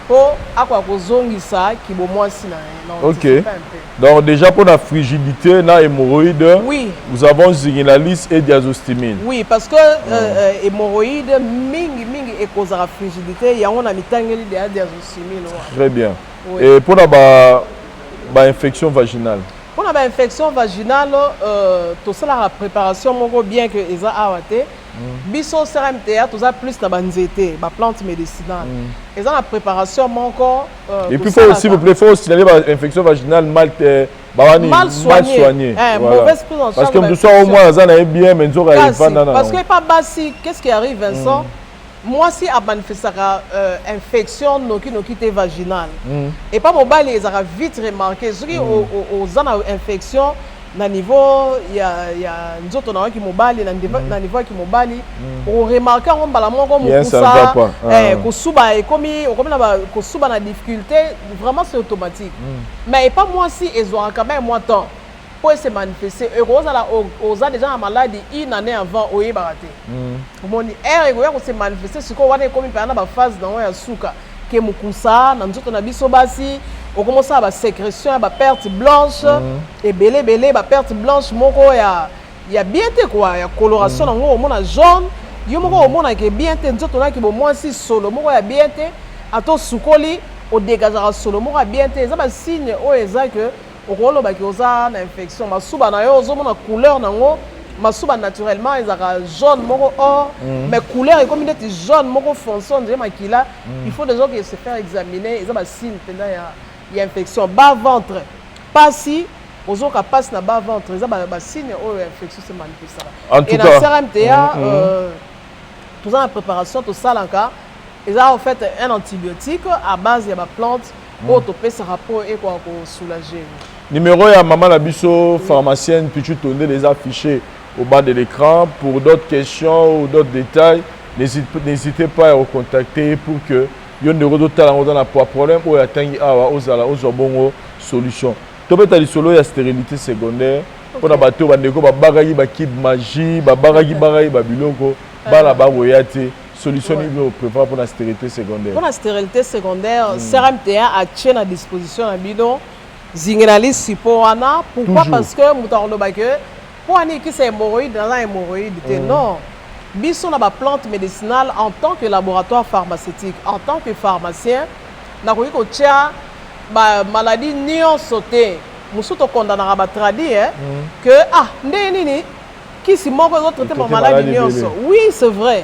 mpo akoka kozongisa kibomwasi na ye. Donc, anticipe un peu. Donc déjà pour la frigidité na hémorroïde, nous avons Zingenalis et Diazostimine. Oui, parce que hémorroïde mingi mingi ekozaka frigidité yango, na mitangeli deya Diazostimule wana. Très bien. Oui. Et pour la ba Bainfection vaginale. Mpona bainfection vaginale, tosalaka préparation moko, bien que eza awa te. Biso CRMTA toza plus na banzete, baplante médicinale. Eza na préparation moko Et puis faut, s'il vous plaît, faut signaler bainfection vaginale mal bawani mal soigné, soigné. Eh, voilà. Mauvaise prise en charge. Parce que mosusu au moins aza na ye bien, mais nzoka evanda na parce que epa basi, qu'est-ce qui arrive, Vincent? Mwasi amanifestaka infection noki te vaginale. Epa mobali ezalaka vite remarqué. Soki oza na infection na niveau ya nzoto na yoki mobali, na niveau yaki mobali, oremarquer yango mbala moko. Mokusa, kosuba ekomi, okomi na kosuba na difficulté, vraiment c'est automatique. Mais epa mwasi ezwaka quand même mwa temps mpo ese manifester. Ekozala oza déjà na maladie une année avant, oyebaka te. Omoni ere ekoya kose manifester sikoyo, wana ekomi mpenza na baphase nango ya suka, ke mokusa na nzoto na biso basi, okomosala basécrétion ya baperte blanche ebele ebele, baperte blanche moko ya bien te quoi, ya coloration nango omona jaune, yo moko omonake bien te, nzoto naki bomwasi, solo moko ya bien te, ata osukoli, odégageaka solo moko ya bien te. Eza basigne oyo eza ke okolobaki oza na infection. Masuba na yo, ozomona couleur nango, masuba naturellement ezalaka jaune moko or, mais couleur ekomi neti jaune moko foncé, on dirait makila. Il faut déjà que se faire examiner. Eza basigne mpenza ya infection. Bas ventre pasi, ozoka pasi na bas ventre, eza basigne oyo ya infection se manifestaka. En tout Et na cas, CRMTA, toza na préparation tosalaka, eza en fait un antibiotique à base ya baplante oyo topesaka mpo ekoka kosoulager. Numéro ya mama na biso pharmacienne Pichu Tondel est affiché au bas de l'écran. Pour d'autres questions ou d'autres détails, n'hésitez pas à recontacter pour que yo ndeko totala yango na problème oyo atangi awa, ozala ozwa bongo solution. Tobeta lisolo ya stérilité secondaire mpona bato oyo, bandeko babakaki bakib magie, babakaki bakaki babiloko, bana bakoya te. Solution nini oprévoir mpona stérilité secondaire? Mpona stérilité secondaire, CRMTA atie na disposition na bino zingenali support wana. Pourquoi? Toujours. Parce que moto akoloba ke mpo ani ekisa hémorroïde, naza hémorroïde te. Non, biso na baplante médicinale, en tant que laboratoire pharmaceutique, en tant que pharmacien, nakoki kotia bamaladie nyonso te. Mosusu tokondanaka batradi que ah, ndenge nini kisi moko ezotraite Etraite bamaladi maladie nyonso? ebele. Oui, c'est vrai,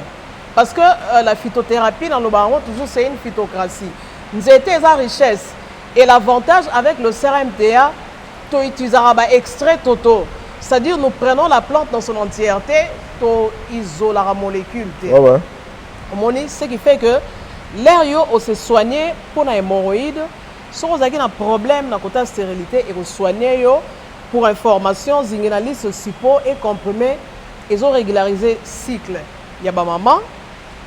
parce que la phytothérapie, naloba yango toujours, c'est une phytocratie. Nzete eza richesse. Et l'avantage avec le CRMTA, toutilisaka baextrait totaux, c'est-à-dire nous prenons la plante dans son entièreté, toisolaka molécule te. Omoni, ce qui fait que l'air yo ose soigner mpona hémorroïde, soki ozalaki na problème na kota stérilité, ekosoigne yo. Pour information, zingenalis suppo et comprimé ezorégulariser cycle ya bamama,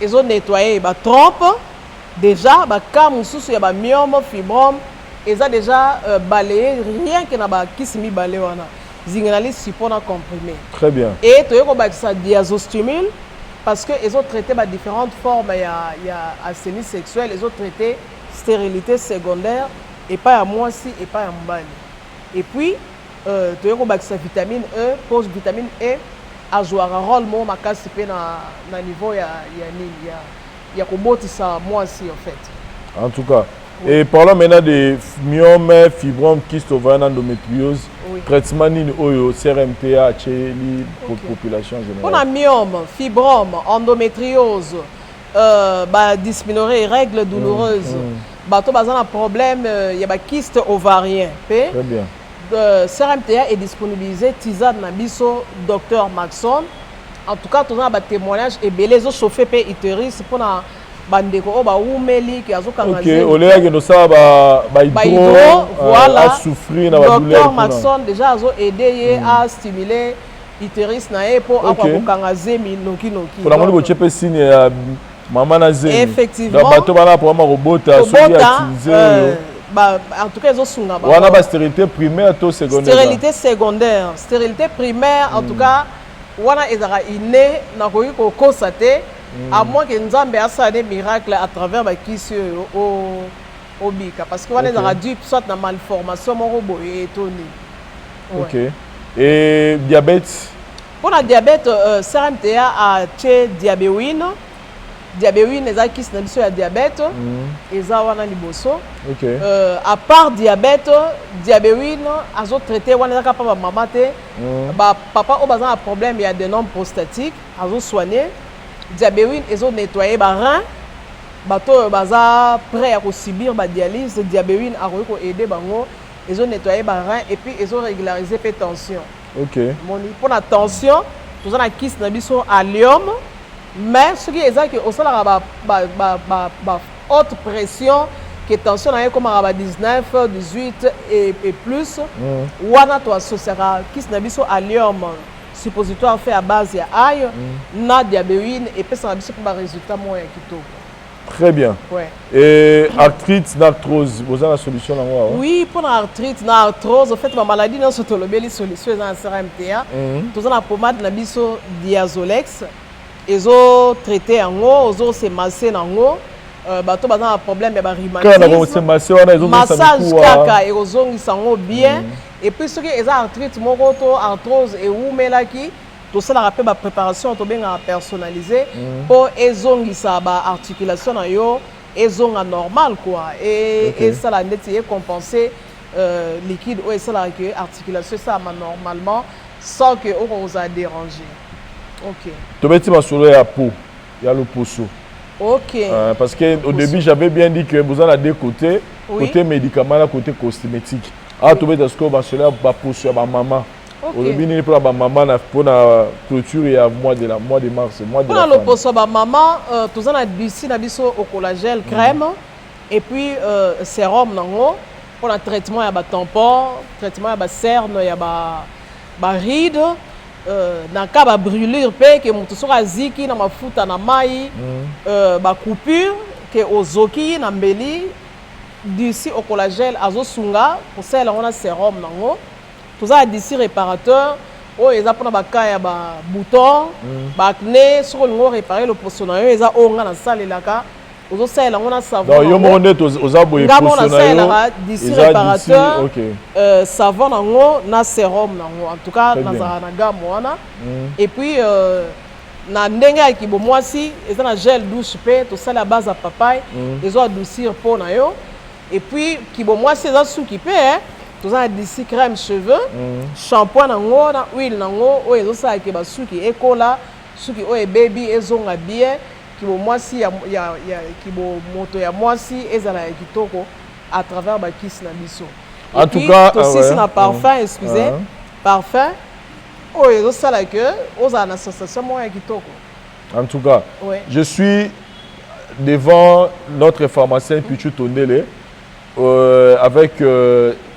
ezonettoyer batrompe. Déjà baka mosusu ya bamyome, fibrome eza déjà balayé rien que na bakisi mibale wana, zingenalis suppo na comprimé. Très bien. Et toyei kobakisa diazostimule parce que ezotraite badifférentes formes ya asthénie sexuelle, ezotraite stérilité secondaire epai ya mwasi, epai ya mobali. Et puis toyei kobakisa vitamine E, po vitamine E azwaka rôle moko makasi mpe na niveau ya nini, ya kobotisa mwasi en fait. En tout cas. Et parlons maintenant de myome, fibrome, kyste ovarien, endométriose. Traitement nini oyo CRMTA atieli population générale? Mpona myome, fibrome, endométriose, badysménorrhée, règle douloureuse, bato baza na problème ya bakyste ovarien mpe, Très bien. CRMTA est disponibilisé tisane na biso Docteur Maxon. En tout cas, toza na batémoignage ebele. Ezochauffe mpe utérus mpona bandeko oyo bawumeli ke azokanga Ok, oleyaki nosala bahydro, bahydro, voilà. asouffrir na badouleur Docteur kuna. Maxon déjà azoaide ye astimuler utérus na ye mpo akoka kokanga zemi nokinoki. Mpona moni botie mpe signe ya mama na zemi. Effectivement. Donc bato bana problème kobota, soki kobota, atilize oyo en tout cas ezosunga bango. Wana bastérilité primaire to secondaire? Stérilité secondaire. Stérilité primaire, en tout cas wana ezalaka inné, nakoki kokosa te, à moins que Nzambe asala des miracles à travers bakisi oyo obika, parce que wana ezalaka dû soit na malformation moko boye etoni. Ouais. Ok, et diabète? Mpona diabète, CRMTA atie diabewine. Diabewine eza kisi na biso ya diabète, eza wana liboso. À part diabète, Diabewine azotraite wana, ezaka mpa bamama te, bapapa oyo baza na problème ya adénome prostatique, azosoigne. Diabewine ezonettoye barein, bato oyo baza prêt ya kosubir badialyse, Diabewine akoki koaide bango. Ezonettoye barein et puis ezorégulariser mpe tension. Moni, mpona tension toza na kisi na biso Allium, mais soki eza ke osalaka ba haute pression, ke tension na ye ekomaka ba 19, 18 et plus, wana toassociaka kisi na biso Allium suppositoire fait à base ya ail na Diabewine, epesaka biso mpe barésultat moko ya kitoko. Très bien. Et arthrite na arthrose, boza na solution nango awa? Oui, mpona arthrite na arthrose, en fait bamaladie nyonso tolobeli, solution eza na CRMTA. Toza na pomade na biso Diazolex, ezotraite yango, ozose masser nango. Bato baza na problème ya kaka na kose masser wana ezongisa massage mikuwa. Kaka ekozongisa yango bien. Et puis soki eza arthrite moko to arthrose ewumelaki, tosalaka mpe bapréparation tobengaka personnalisé mpo ezongisa baarticulation na yo, ezonga normal quoi, e esala ndeti ecompense liquide oyo esalaka ke articulation esalama normalement sans que okozala déranger, ok. Tobeti masolo ya peau, ya loposo. Parce que au début j'avais bien dit que vous en deux côtés, côté médicament na côté cosmétique. Ah, tobeta sikoyo masolo ya baposo ya bamama. Olobi nini mpona bamama na mpona clôture ya mois de mars, mois de mpona la femme? Loposo ya bamama, toza na disi na biso au collagène crème et puis sérum nango mpona traitement ya batampon, traitement ya bacerne, ya baride, na ka babrûlure mpe, ke moto soki aziki na mafuta na mai, bacoupure, ke ozoki na mbeli, disi au collagène azosunga kosalela yango na sérum nango. Toza na disi réparateur oyo eza mpona baka ya babouton, baacné. Soki olingi orépare loposo na yo, eza oyo nga nasalelaka, ozosalela yango na savon. Donc yo moko nde oza boye, Nga moko poso na yo nasalelaka disi eza disi réparateur, savon nango na sérum nango. En tout cas Très bien. nazalaka na gamme wana. Et puis na ndenge ya kibomwasi, eza na gel douche mpe tosali ya base ya papaye, ezo adoucir peau na yo. Et puis kibomwasi eza suki mpe, eh, toza na disi crème cheveux, shampoing nango na huile nango oyo ezosalaka basuki ekola, suki oyo ebebi ezonga bien, kibomwasi ya kibomoto ya mwasi ezala ya kitoko à travers bakisi na biso. En Et tout puis, cas, ah tosisi ouais. na parfum, excusez, parfum oyo ezosala ke ozala na sensation moko ya kitoko. En tout cas, je suis devant notre pharmacien Pichu Tondele avec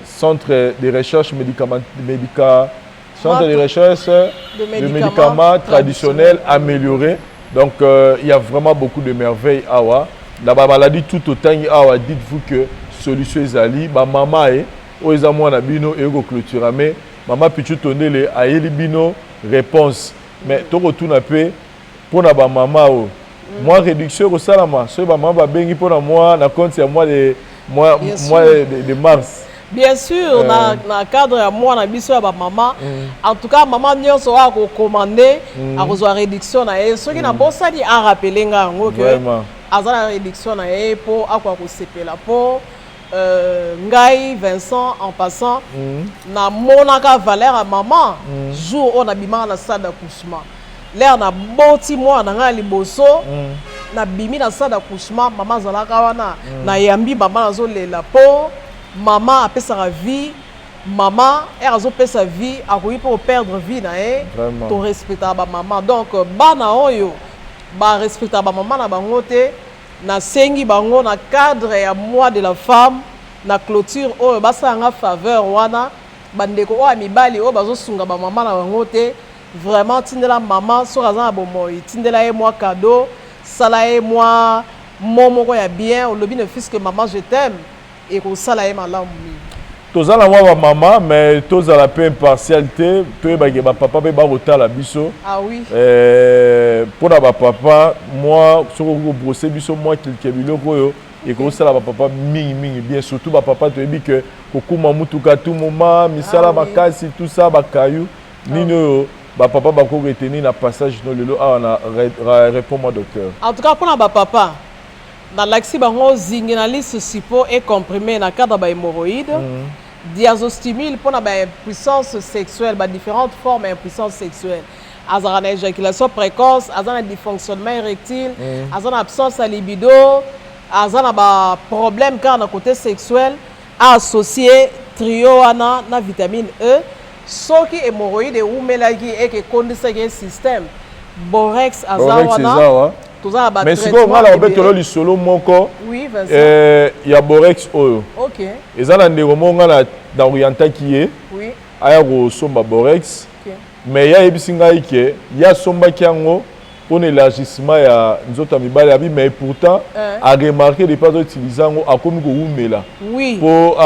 centre de recherche médicament, centre de recherche de de médicaments médicaments traditionnels améliorés. Donc, il y a vraiment beaucoup de merveilles awa. La maladie tout autant awa, dites-vous que solution ezali, ba mama e oyo eza mwana bino eyoko clôture, mais mama Pichu Tondele ayeli bino réponse. Mais tokotuna mpe mpona bamama oyo, mwa réduction ekosalama soki bamama babengi mpona mwa na compte ya mois Bien mois sûr. de mars? Bien sûr, na cadre ya mwana biso ya bamama, en tout cas mama nyonso oyo akocommande akozwa réduction na ye. Soki nabosani, arapele nga yango ke aza na réduction na ye mpo akoka kosepela. Mpo ngai Vincent, en passant, namonaka valeur ya mama jour oyo nabimaka na salle d'accouchement, l'heure naboti mwana na ngai ya liboso. Nabimi na salle d'accouchement, mama azalaka wana, nayambi mama, nazolela mpo mama apesaka vie. Mama ere azopesa vie, akoki mpe koperdre vie na ye. Torespectaka bamama. Donc bana oyo barespectaka bamama na bango te, nasengi bango na cadre ya mois de la femme, na clôture oyo, basalanga faveur wana. Bandeko oyo ya mibali oyo bazosunga bamama na bango te, vraiment tindela mama soki aza na bomoi, tindela ye mwa cadeau, sala ye mwa mo moko ya bien, olobi ne fût-ce que "Maman, je t'aime", ekosala ye malamu mingi. Toza na mwa bamama, mais tozala mpe impartial te, toyebake bapapa mpe bakotala biso. Ah oui. Mpona bapapa, mwa soki okoki kobrose biso mwa quelques biloko oyo ekosala bapapa mingimingi bien, surtout bapapa toyebi ke kokuma mutuka tout moment, misala Ah oui. makasi, tout ça, bakayu nini oyo. Bapapa bako retenir na passage no lelo awa na Réponds-moi docteur? En tout cas, mpona bapapa, nalakisi bango Zinginalis suppo et comprimé na cadre ya bahémorroïde, Diazostimule mpona baimpuissance sexuelle, badifférentes formes ya impuissance sexuelle: azalaka na éjaculation précoce, aza na dysfonctionnement érectile, aza na absence ya libido, aza na baproblème kaka na côté sexuel, aassocié trio wana na vitamine E. Soki hémorroïde ewumelaki eke ekondisaki ye système, Borex aza Borex wana. Eza wa. Toza na Mais sikoyo ngai na kobetelo lisolo moko Oui, Vincent. Ya Borex oyo. Eza na ndeko moko ngai na orientaki ye aya kosomba Borex. Mais ye ayebisi ngai ke ye asombaki yango mpona élargissement ya nzoto ya mibali abi, mais pourtant aremarquer depuis azoutiliser yango, akomi kowumela mpo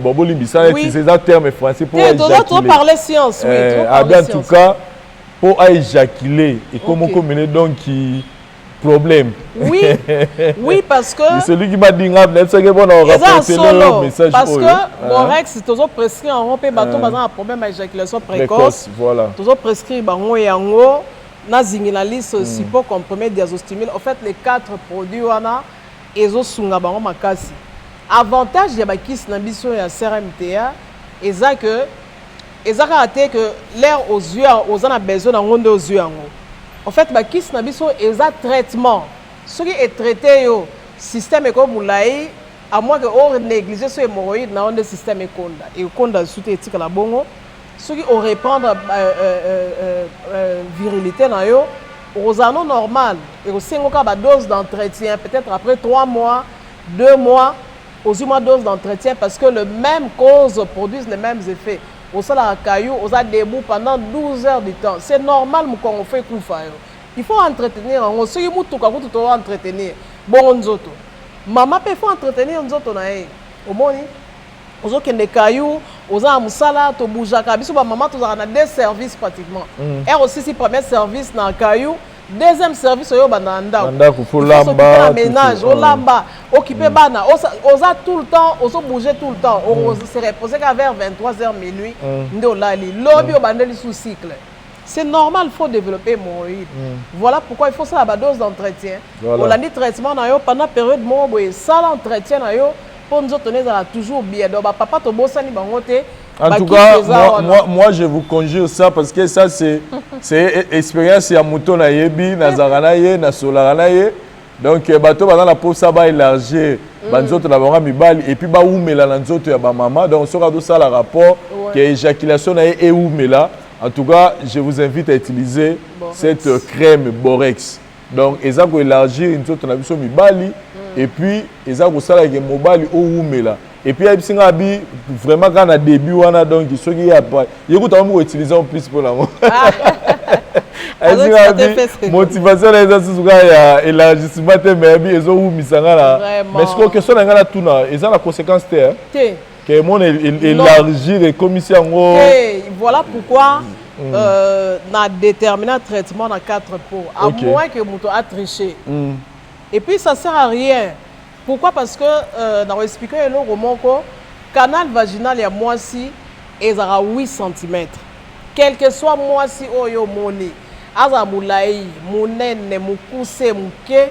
bon, bolimbisa, utiliser eza terme français, mpo Te, toza toparler science, oui. Abi en tout cas mpo aéjaculer ekomi okomele, donc problème. Oui, parce que celui qui m'a dit, nga nayebisaki mpona eza solo message. Parce que Borex, tozoprescrire yango mpe bato baza na problème ya éjaculation précoce. Voilà. Tozoprescrire bango yango na Zinginalis suppo, comprimé, Diazostimule. En fait, les quatre produits wana ezosunga bango makasi. Avantage ya bakisi na biso ya CRMTA eza que eza kaka te que l'air ozwi, oza na besoin nango nde ozwi yango. En fait, bakisi na biso eza traitement. Soki etraite yo, système ekoki molai, à moins que onéglige so hémorroïde na yo nde système ekonda, ekonda lisusu te, etikala bongo. Soki oreprendre virilité na yo, okozala no normal. Ekosenga kaka badose d'entretien, peut-être après 3 mois, 2 mois, ozwi mwa dose d'entretien, parce que le même cause produisent les mêmes effets. Osalaka caillou, oza debout pendant 12 heures du temps, c'est normal, mokongo fo ekufa yo. Il faut entretenir yango. Soki mutuka kutu to entretenir bongo, nzoto mama mpe faut entretenir nzoto na ye. Omoni, ozokende kayu, oza na mosala, tobougeaka. Biso bamama tozalaka na deux services pratiquement. Heure osisi premier service na kayu, deuxième service oyo obanda na ndako, na ménage, olamba, okipe bana, oza tout le temps ozobouger tout le temps. Se reposer kaka vers 23 heures, minuit nde olali. Lobi obandeli sous cycle, c'est normal, faut développer hémorroïde. Voilà pourquoi il faut ça, la dose d'entretien. Olandi traitement na yo pendant période moko boye, sala entretien na yo mpo nzoto na ezala toujours bien. Donc bapapa, tobosani bango te. En tout cas, moi, je vous conjure ça parce que ça, c'est expérience ya moto nayebi, nazalaka na ye, nasolaka na ye. Donc bato baza na mposa baélargir banzoto na bango mibali et puis bawumela na nzoto ya bamama, donc soki azosala rapport ke éjaculation na ye ewumela, en tout cas, je vous invite à utiliser Borex. Cette crème Borex. Donc eza koélargir nzoto na biso mibali et puis eza kosalaka mobali owumela. Et puis ayebisi nga abi vraiment kaka na début wana, donc soki ye ye kuta omi koutiliser en plus mpo nango, ayebisi nga abi motivation na eza susu kaka ya élargissement te, mais abi ezowumisa nga na. Mais sikoyo question na nga natuna, eza na conséquence te? Te. Ke mona élargir ekomisi yango. Voilà pourquoi na déterminer traitement na quatre pots, à moins que moto a triché. Et puis ça sert à rien. Pourquoi? Parce que na koexpliquer eloko moko: canal vaginal ya mwasi ezalaka 8 cm. Quel que soit mwasi oyo omoni, azala molai, monene, mokuse, moke,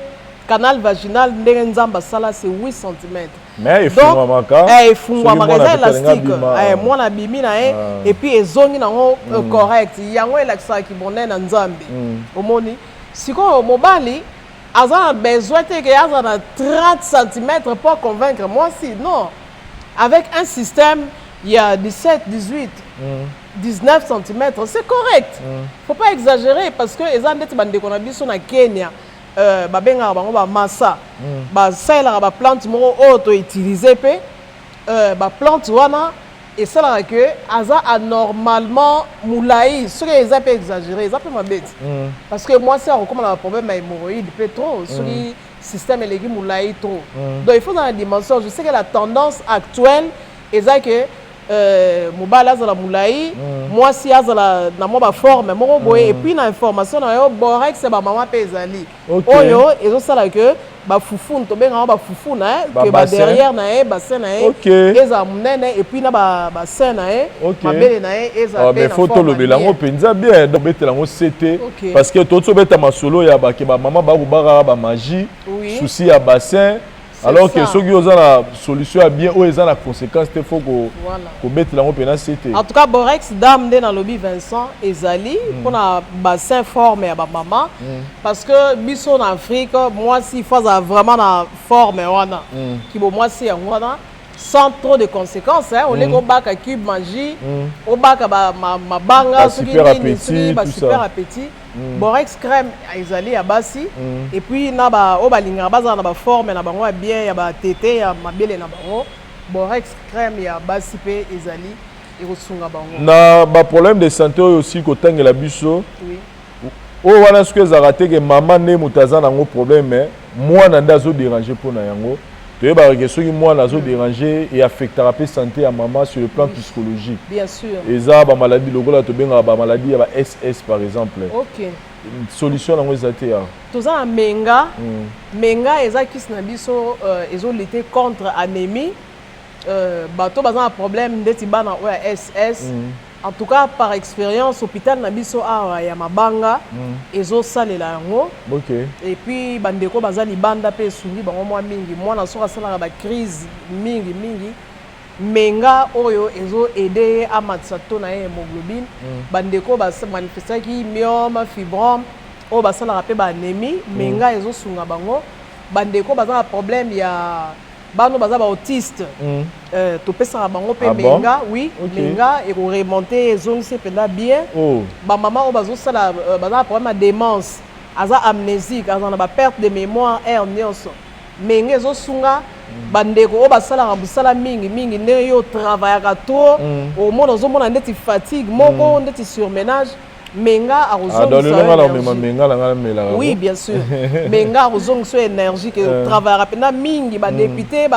canal vaginal ndenge Nzambe asala, c'est 8 cm. Mais efungwamaka. Efungwamaka, eza élastique. Mwana abimi na ye et puis ezongi nango correct. Yango elakisaka bonene na Nzambe. Omoni sikoyo, mobali aza na besoin te ke aza na 30 cm pour convaincre mwasi. Non, avec un système il y a 17, 18, 19 cm, c'est correct. Faut pas exagérer, parce que eza ndeti bandeko na biso na Kenya, babengaka bango bamasa, basalelaka baplante moko oyo toutiliser mpe baplante wana esalaka ke aza anormalement molai. Soki eza mpe exagéré, eza mpe mabe ti, parce que mwasi akokóma na baproblème ya hémorroïde mpe trop soki système eleki molai trop. Donc il faut dans la dimension. Je sais que la tendance actuelle eza ke mobali azala molai, mwasi azala na mwa baforme moko boye. Et puis na information na yo, Borex ya bamama mpe ezali oyo ezosala ke Bafufune, tobengaka bafufu na ye Ba ke bassin. Baderrière na ye, bassin na ye ezala monene et puis na bassin na ye, mabele na ye ezala Ah, mpe mais na faut forme ya tolobela yango bien. mpenza bien, donc obetela yango sete parce que toti obeta masolo ya bake bamama bakobakaka bamagie, souci ya bassin, C'est alors que ça. soki oza na solution ya bien oyo eza na conséquence te, faut kobetela yango mpena sete. En tout cas, Borex Dame nde nalobi, Vincent, ezali mpona bassin, forme ya bamama, parce que biso na Afrique, mwasi faut azala vraiment na forme wana kibo mwasi yango wana sans trop de conséquences, hein. Oleki obaka cube magie, obaka mabanga, Ba soki super nini, appétit, soki tout basuper ça. appétit. Borex crème ezali ya basi et puis na ba oyo balingaka bazala na baforme na bango ya bien, ya batete, ya mabele na bango. Borex crème ya basi mpe ezali, ekosunga bango. Na baproblème de santé oyo aussi kotangela biso, oyo wana soki ezalaka te ke mama nde moto aza nango problème, mais mwana nde azodéranger mpona yango, toyebaka ke soki mwana azodéranger, eaffectaka mpe santé ya mama sur le plan psychologique. Bien sûr. Eza bamaladi lokola tobengaka bamaladi ya ba SS par exemple. Solution nango eza te ya? Toza na menga. Menga eza kisi na biso, ezolutter contre anémie. Bato baza na problème ndeti bana oyo ya SS, en tout cas par expérience, hôpital na biso awa ya mabanga ezosalela yango. Et puis bandeko baza libanda mpe esungi bango mwa mingi. Mwana soki asalaka bacrise mingi mingi, menga oyo ezoaider ye amatisa to na ye hémoglobine. Bandeko bamanifestaki myome, fibrome, oyo basalaka mpe baanémie, menga ezosunga bango. Bandeko baza na problème ya bano baza baautiste, topesaka bango mpe Ah bon? menga, oui. Menga ekoremonter, ezongisi mpenza bien. Bamama oyo bazosala, baza na problème ya démence, aza amnésique, aza na baperte de mémoire aire nyonso, menga ezosunga. Bandeko oyo basalaka mosala mingi mingi, ndenge yo otravaillaka trop, omona, ozomona ndeti fatigue moko, ndeti surmenage, menga Ah, donc lelo nga na omema akozongisa. Menga na nga namelaka. Oui, bien sûr, menga akozongisa énergie ke otravaillaka mpenza mingi. Badéputé,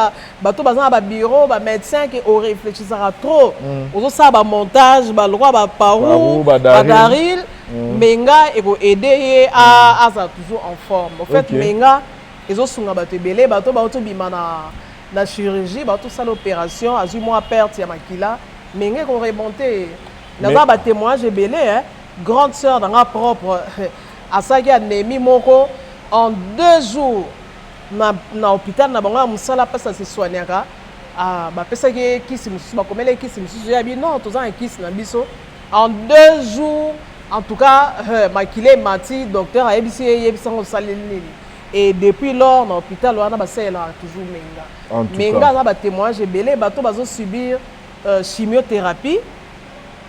bato baza na babureau, bamédecin, ke oréfléchissaka trop, ozosala bamontage, balokwa Baparou, baparou, badaril. Badaril, menga ekoaider ye azala toujours en forme. En fait, menga ezosunga bato ebele. Bato baotobima na chirurgie, baotosala opération, azwi mwa perte ya makila, menga ekoremonter. Naza batémoignage ebele, hein. Grande sœur na nga propre asalaki anémie moko, en 2 jours na hôpital na bango ya mosala, mpasi asesoignaka, ah, bapesaki ye kisi mosusu, bakomeli ye kisi mosusu, yabi non, toza na kisi na biso. En 2 jours, en tout cas, makila emati. Docteur ayebisi ye, yebisango osaleli nini, et depuis lors na hôpital wana basalelaka toujours menga. En tout Menga cas. aza batémoignage ebele. Bato bazosubir chimiothérapie,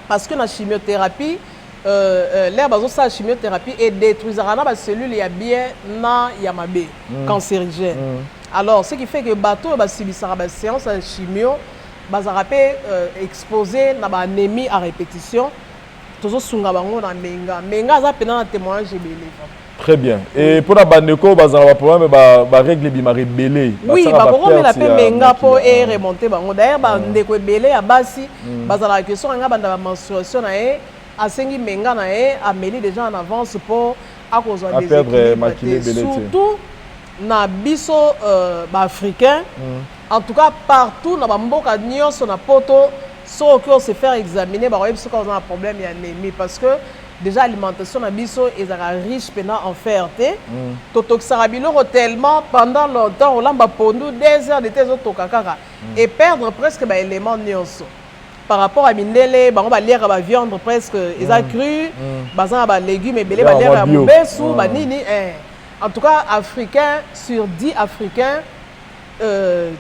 parce que na chimiothérapie, l'heure bazosala chimiothérapie, edétruisaka na bacellule ya bien na ya mabe, cancérigène. Alors ce qui fait que bato oyo basubisaka baséance ya chimio bazalaka mpe exposé na baanémie à répétition. Tozosunga bango na menga. Menga aza mpenza na témoignage ebele. Très bien. Et mpona bandeko bazala baproblème, barègle ebimaka ebele, Oui, basalaka bakokomela baperte mpe ya menga mpo makila. eremonter bango. D'ailleurs, bandeko ebele ya basi bazalaka question anga banda bamenstruation na ye, asengi menga na ye, ameli déjà en avance mpo akozwa Aperdre déséquilibre makila te. ebele te. Surtout na biso baafricain, en tout cas partout na bamboka nyonso na poto, soki oki se faire examiner, bakoyebi soki oza na problème ya anémie, parce que déjà alimentation na biso ezalaka riche mpenza en fer te. Totokisaka biloko tellement pendant longtemps, olamba pondu 2 heures de te, ezotoka kaka et perdre presque baélément nyonso. Par rapport à mindele, bango baliaka baviande presque eza cru, baza na balégume ebele, Eza baliaka ya mwa bio. mobesu, banini, eh. En tout cas, africain sur 10 africains,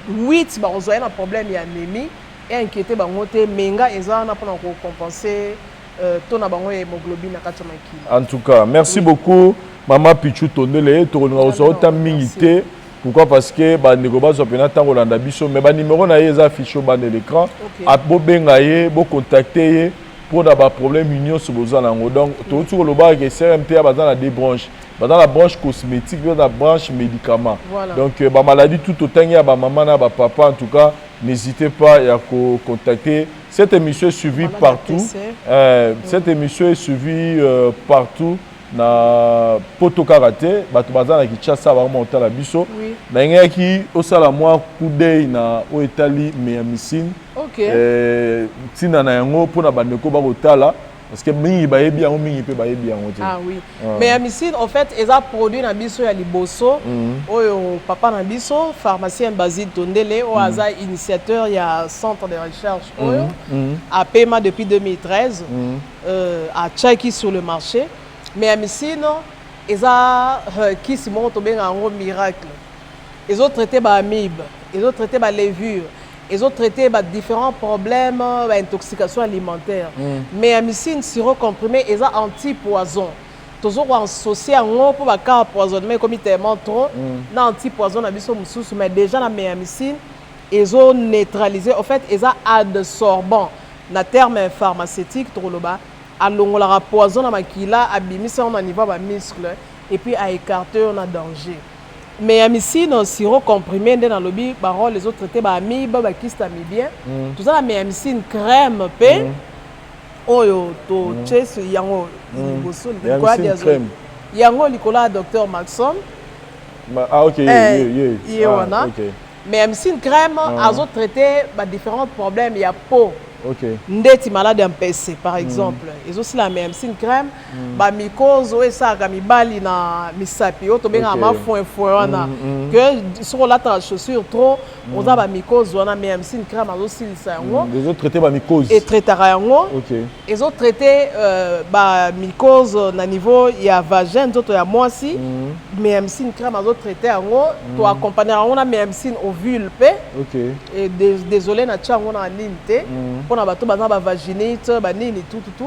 8 bakozwa ye na problème ya anémie. E inquiété bango te, menga eza wana mpona kocompenser to na bango ya hémoglobine na kati ya makila. En tout cas, merci beaucoup, mama Pichu Tondele. Tokolinga kozwa ota mingi Merci. te. Pourquoi? Parce que bandeko bazwa mpena ntango olanda biso, mais banimero na ye eza affiché au bas de l'écran. Bobenga ye, bocontacter ye mpona baproblème nyonso boza nango. Donc touti kolobaka ke CRMTA baza na deux branches: baza na branche cosmétique mpe na branche médicament. Donc bamaladie tout otangi ya bamama na bapapa, en tout cas n'hésitez pas ya kocontacter. Cette émission est suivie Voilà, partout. PC. Cette émission est suivie partout. Na poto kaka te, bato baza na Kinshasa bakoma kotala biso. Nayengaki osala mwa coup d'œil na oyo etali Meyamisine, ntina na yango mpona bandeko bakotala, parce que mingi bayebi yango, mingi mpe bayebi yango te. Ah oui. Meyamisine, en fait, eza produit na biso ya liboso oyo papa na biso, pharmacien Basile Tondele, oyo aza initiateur ya centre de recherche oyo apema depuis 2013, atiaki sur le marché. Meyamisine eza kisi moko tobenga yango miracle. Ezotraite baamibe, ezotraite balevure, ezotraite badifférents problèmes, baintoxication alimentaire. Meyamisine sirop comprimé eza anti-poison. Tozo koassocier yango mpo bacas empoisonnement ekomi tellement trop na anti-poison na biso mosusu. Mais déjà na Meyamisine ezoneutraliser, en fait eza adsorbant na terme pharmaceutique tokoloba, alongolaka poison na makila, abimisi yango na niveau ya bamuscle et puis aécarte yo na danger. Meyamisine sirop comprimé nde nalobi barole, ezotraite baamibe, bakystes amibien. Toza na Meyamisine crème mpe oyo totie yango liboso likolo ya yango likolo ya docteur Maxon. Ah, ok. Ye wana Meyamisine crème azotraite badifférents problèmes ya peau, ndeti malade ya mpese par exemple, ezosila Meyamisine crème. Bamycose oyo esalaka mibali na misapi, oyo tobengaka mafoinfoin wana, ke soki olataka chaussure trop, oza bamycose wana, Meyamisine crème azosilisa yango. Ezotraite bamycose? Etraitaka yango. Ezotraite bamycose na niveau ya vagin, nzoto ya mwasi. Meyamisine crème azotraite yango. Toaccompagnaka yango na Meyamisine ovule mpe. Désolé, natia yango na nini te, mpona bato baza bavaginite, banini, tututu.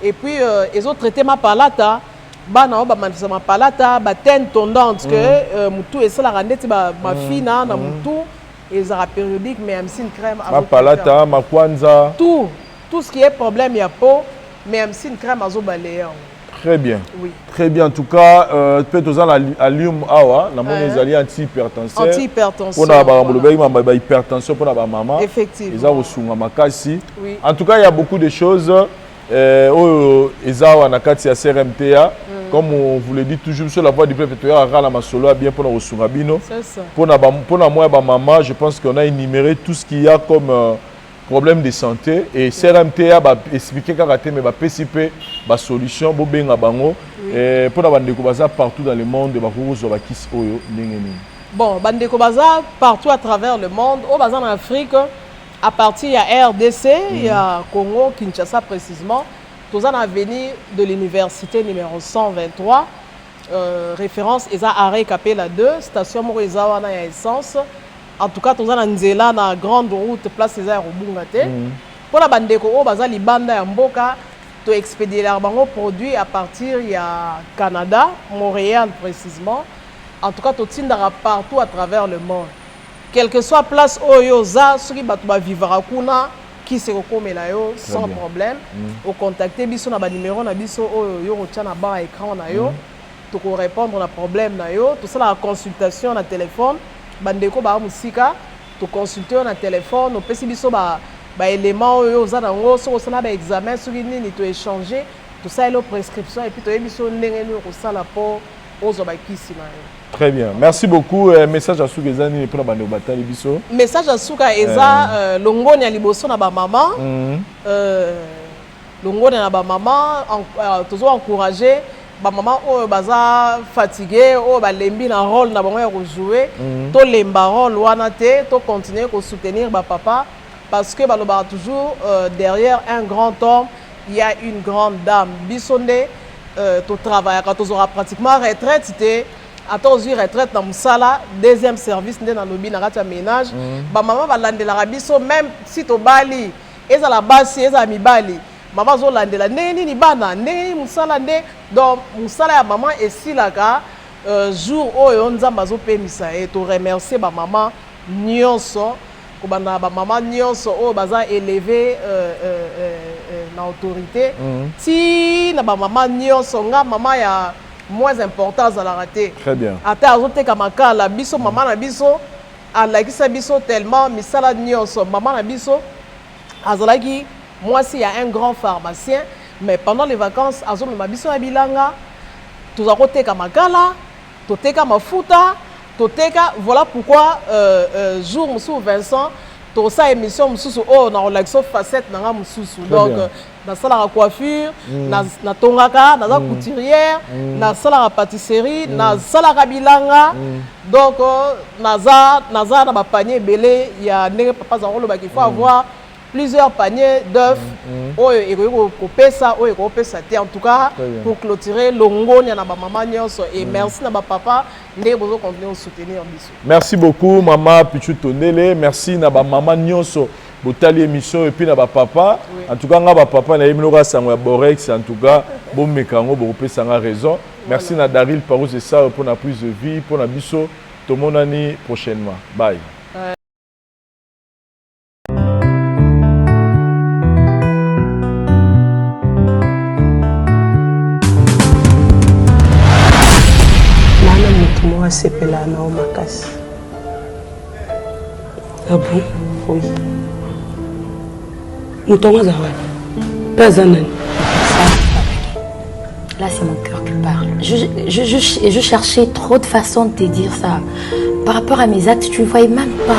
Et puis ezotraite mapalata, bana oyo bamanifesta mapalata, bateintes tondantes, ke mutu esalaka ndeti mafina na mutu, ezalaka périodique, Meyamisine crème. Mapalata, makwanza. Tout, tout ce qui est problème ya peau, Meyamisine crème azobale yango. Très bien. Oui. Très bien. En tout cas, peut toza na allium awa, na moni ezali anti-hypertension. Anti-hypertension. Pona ba bolobaki ba ba hypertension pona ba mama. Effectivement. Eza kosunga makasi. Oui. En tout cas, il y a beaucoup de choses oyo eza awa na kati ya CRMTA. Comme on vous le dit toujours sur La Voix du Peuple, toyaka na masolo ya bien pona kosunga bino. C'est ça. Pona moi ba mama, je pense qu'on a énuméré tout ce qu'il y a comme problème de santé et CRMTA ba expliquer kaka te, mais bapesi mpe basolution. Bobenga bango mpona bandeko baza partout dans le monde, bakoki kozwa bakisi oyo ndenge nini? Bon, bandeko baza partout à travers le monde, oyo baza na Afrique, à partir ya RDC, ya Congo Kinshasa précisément, toza na avenue de l'Université numéro 123, référence eza arrêt Kapela 2, station moko eza wana ya essence. En tout cas toza na nzela na grande route, place eza ya kobunga te. Mpona bandeko oyo baza libanda ya mboka, toexpédielaka bango produit à partir ya Canada, Montréal précisément. En tout cas totindaka partout à travers le monde, quelle que soit place oyo oza. Soki bato bavivaka kuna, kisi ekokomela yo sans problème. Ocontacte biso na banimero na biso oyo yo kotia na bas écran na yo, tokorépondre na problème na yo. Tosalaka consultation na téléphone. Bandeko baa mosika, toconsulte yo na téléphone, opesi biso baélément oyo oza nango, soki osala baexamen, soki nini, toéchange, tosaleli yo prescription et puis toyebi biso ndenge nini okosala mpo ozwa bakisi na yo. Très bien, merci beaucoup. Message ya suka eza nini mpona bandeko batali biso? Message ya suka eza longoni ya liboso na bamama. Longoni na bamama, tozo encourage bamama oyo baza fatigue, oyo balembi na rôle na bango ya kojouer. Tolemba rôle wana te, tocontinue kosoutenir bapapa, parce que balobaka toujours, derrière un grand homme, il y a une grande dame. Biso nde totravaillaka, tozwaka pratiquement retraite te. Ata ozwi retraite na mosala, deuxième service nde nalobi na kati ya ménage. Bamama balandelaka biso même si tobali, ezala basi, ezala mibali, mama azolandela ndenge nini bana, ndenge nini mosala nde. Donc mosala ya mama esilaka jour oyo Nzambe azopemisa ye. Toremercie bamama nyonso, kobanda na bamama nyonso oyo baza élevé na autorité, ti na bamama nyonso. Nga mama ya moins important azalaka te. Très bien. Ata azoteka makala, biso mama na biso alakisa biso tellement misala nyonso. Mama na biso azalaki mwasi ya un grand pharmacien, mais pendant les vacances azomema biso na bilanga. Toza koteka makala, toteka mafuta, toteka. Voilà pourquoi jour mosusu, Vincent, tosala émission mosusu oyo nakolakisa facette na nga mosusu. Donc nasalaka coiffure, natongaka, naza couturière, nasalaka pâtisserie, nasalaka bilanga. Donc naza na bapanier ebele ya ndenge papa azala kolobaka, il faut avoir plusieurs paniers d'œufs, oyo ekoki kopesa, oyo ekopesa te. En tout cas, pour clôturer, longonia na bamama nyonso et merci na bapapa ndenge bozocontinue kosoutenir biso. Merci beaucoup, mama Pichu Tondele. Merci na bamama nyonso botali émission et puis na bapapa. En tout cas, nga bapapa nayebi noko sango ya borex. En tout cas, bomeka yango, bokopesa nga raison. Merci na Daril Parous Esao mpona prise de vie mpona biso. Tomonani prochainement, bye. Nana, moto moko asepelaka na yo makasi. Ah bon? Oui. Moto yango aza wapi mpe aza nani? Là, c'est mon cœur qui parle. Je cherchais trop de façons de te dire ça. Par rapport à mes actes, tu ne voyais même pas.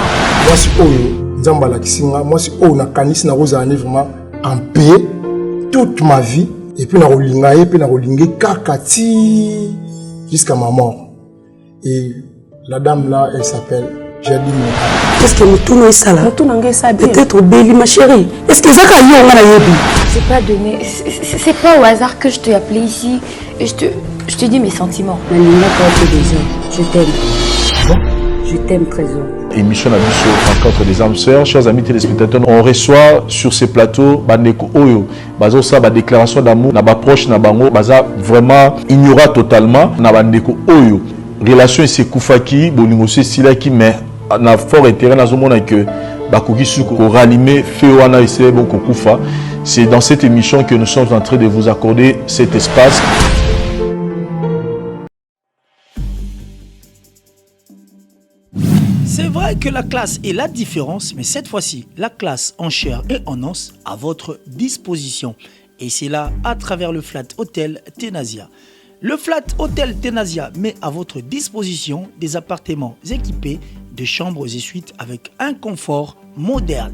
Mwasi oyo Nzambe alakisi nga, mwasi oyo nakanisi nakozala ne vraiment en paix toute ma vie, et puis nakolinga ye mpe nakolinga ye kaka ti jusqu'à ma mort. Et la dame là, elle s'appelle Jadine. Est ce que motuna esala? Motuna nga esa bien. Peut-être obeli, ma chérie. Est ce que ezaka yo nga nayebi? C'est pas donné. C'est pas au hasard que je t'ai appelé ici et je te dis mes sentiments. Nalingaka yo te déjà. Je t'aime, je t'aime, Trésor. Émission na biso Rencontre des âmes sœurs. Chers amis téléspectateurs, on reçoit sur ces plateaux bandeko oyo bazosala badéclaration d'amour na baproche na bango, baza vraiment ignorant totalement, na bandeko oyo relation esekufaki, bolingo so esilaki, mais na fort intérêt nazomona que bakoki su korallumer feu wana esili bon kokufa. C'est dans cette émission que nous sommes en train de vous accorder cet espace. C'est vrai que la classe est la différence, mais cette fois-ci, la classe en chair et en os à votre disposition. Et c'est là à travers le Flat Hotel Tenasia. Le Flat Hotel Tenasia met à votre disposition des appartements équipés de chambres et suites avec un confort moderne.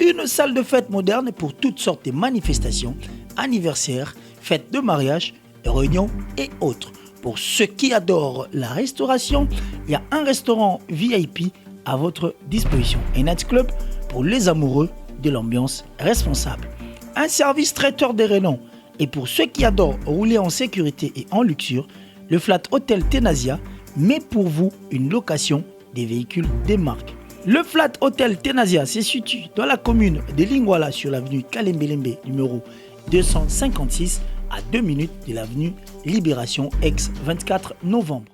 Une salle de fête moderne pour toutes sortes de manifestations, anniversaires, fêtes de mariage, réunions et autres. Pour ceux qui adorent la restauration, il y a un restaurant VIP à votre disposition. Un nightclub pour les amoureux de l'ambiance responsable. Un service traiteur de renom. Et pour ceux qui adorent rouler en sécurité et en luxure, le Flat Hotel Tenasia met pour vous une location des véhicules des marques. Le Flat Hotel Tenasia se situe dans la commune de Lingwala sur l'avenue Kalembelembe numéro 256 à 2 minutes de l'avenue Libération ex 24 novembre.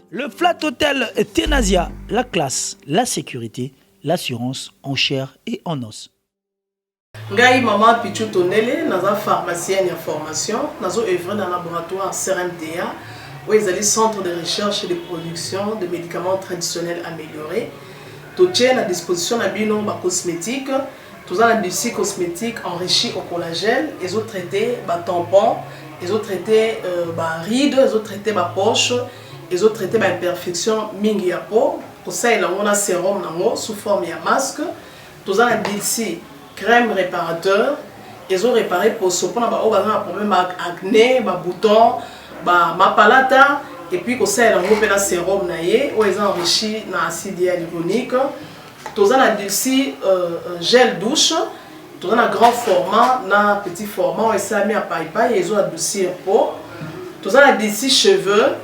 Le Flat Hotel Tenasia, la classe, la sécurité, l'assurance en chair et en os. Ngai mama Pichu Tondele, naza pharmacienne ya formation, nazo œuvre na laboratoire CRMTA oyo ezali centre de recherche et de production de médicaments traditionnels améliorés. Totie na disposition na bino bacosmétique. Toza na Dulci cosmétique enrichi au collagène, ezotraite batampon, ezotraite baride, ezotraite bapoche, ezotraite baimperfection mingi ya peau. Kosalela yango na sérum nango sous forme ya masque. Toza na Dulci crème réparateur, ezorépare poso mpona baoyo baza na problème ba acné, babouton, bamapalata. Et puis kosalela yango mpe na sérum na ye oyo eza enrichi na acide hyaluronique. Toza na Dulci gel douche, toza na grand format na petit format oyo esalami ya paipai, ezo adoucir peau. Toza na Dulci cheveux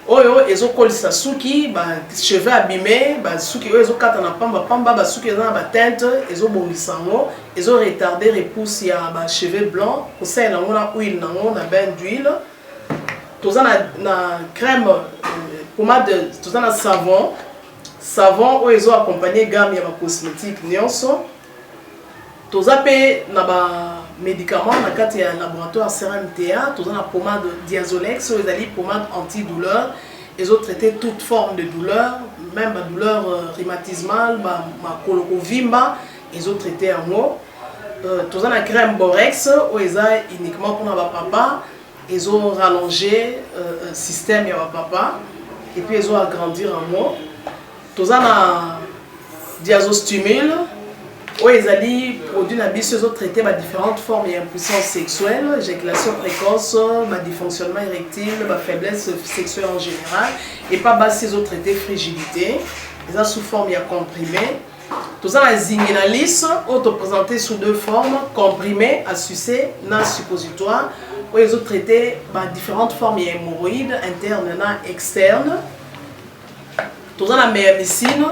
oyo ezokolisa suki, bacheveux abime, basuki oyo ezokata na pambapamba, basuki eza na bateinte, ezobongisa yango, ezoretarde repousse ya bacheveux blanc. Kosalela yango na huile nango na bain d'huile. Toza na crème pommade, toza na savon, savon oyo ezoaccompagne gamme ya bacosmétique nyonso. Toza mpe na bamédicament na kati ya laboratoire CRMTA. Toza na pommade Diazolex oyo ezali pommade antidouleur. Ezo traiter toute forme de douleur, meme ba douleur rhumatismale, ba makolo kovimba, ezo traiter yango. Toza na crème Borex oyo eza uniquement pona ba papa, ezo rallonger système ya ba papa et puis ezo agrandir yango. Toza na diazostimule oyo ezali produit na biso ezo traiter ba différentes formes ya impuissance sexuelle, éjaculation précoce, ba dysfonctionnement érectile, ba faiblesse sexuelle en général et pas basi ezo traiter frigidité, eza sous forme ya comprimé. Toza na zinginalis oyo to présenter sous deux formes, comprimé à sucer na suppositoire oyo ezo traiter ba différentes formes ya hémorroïdes interne na externe. Toza na meyamicine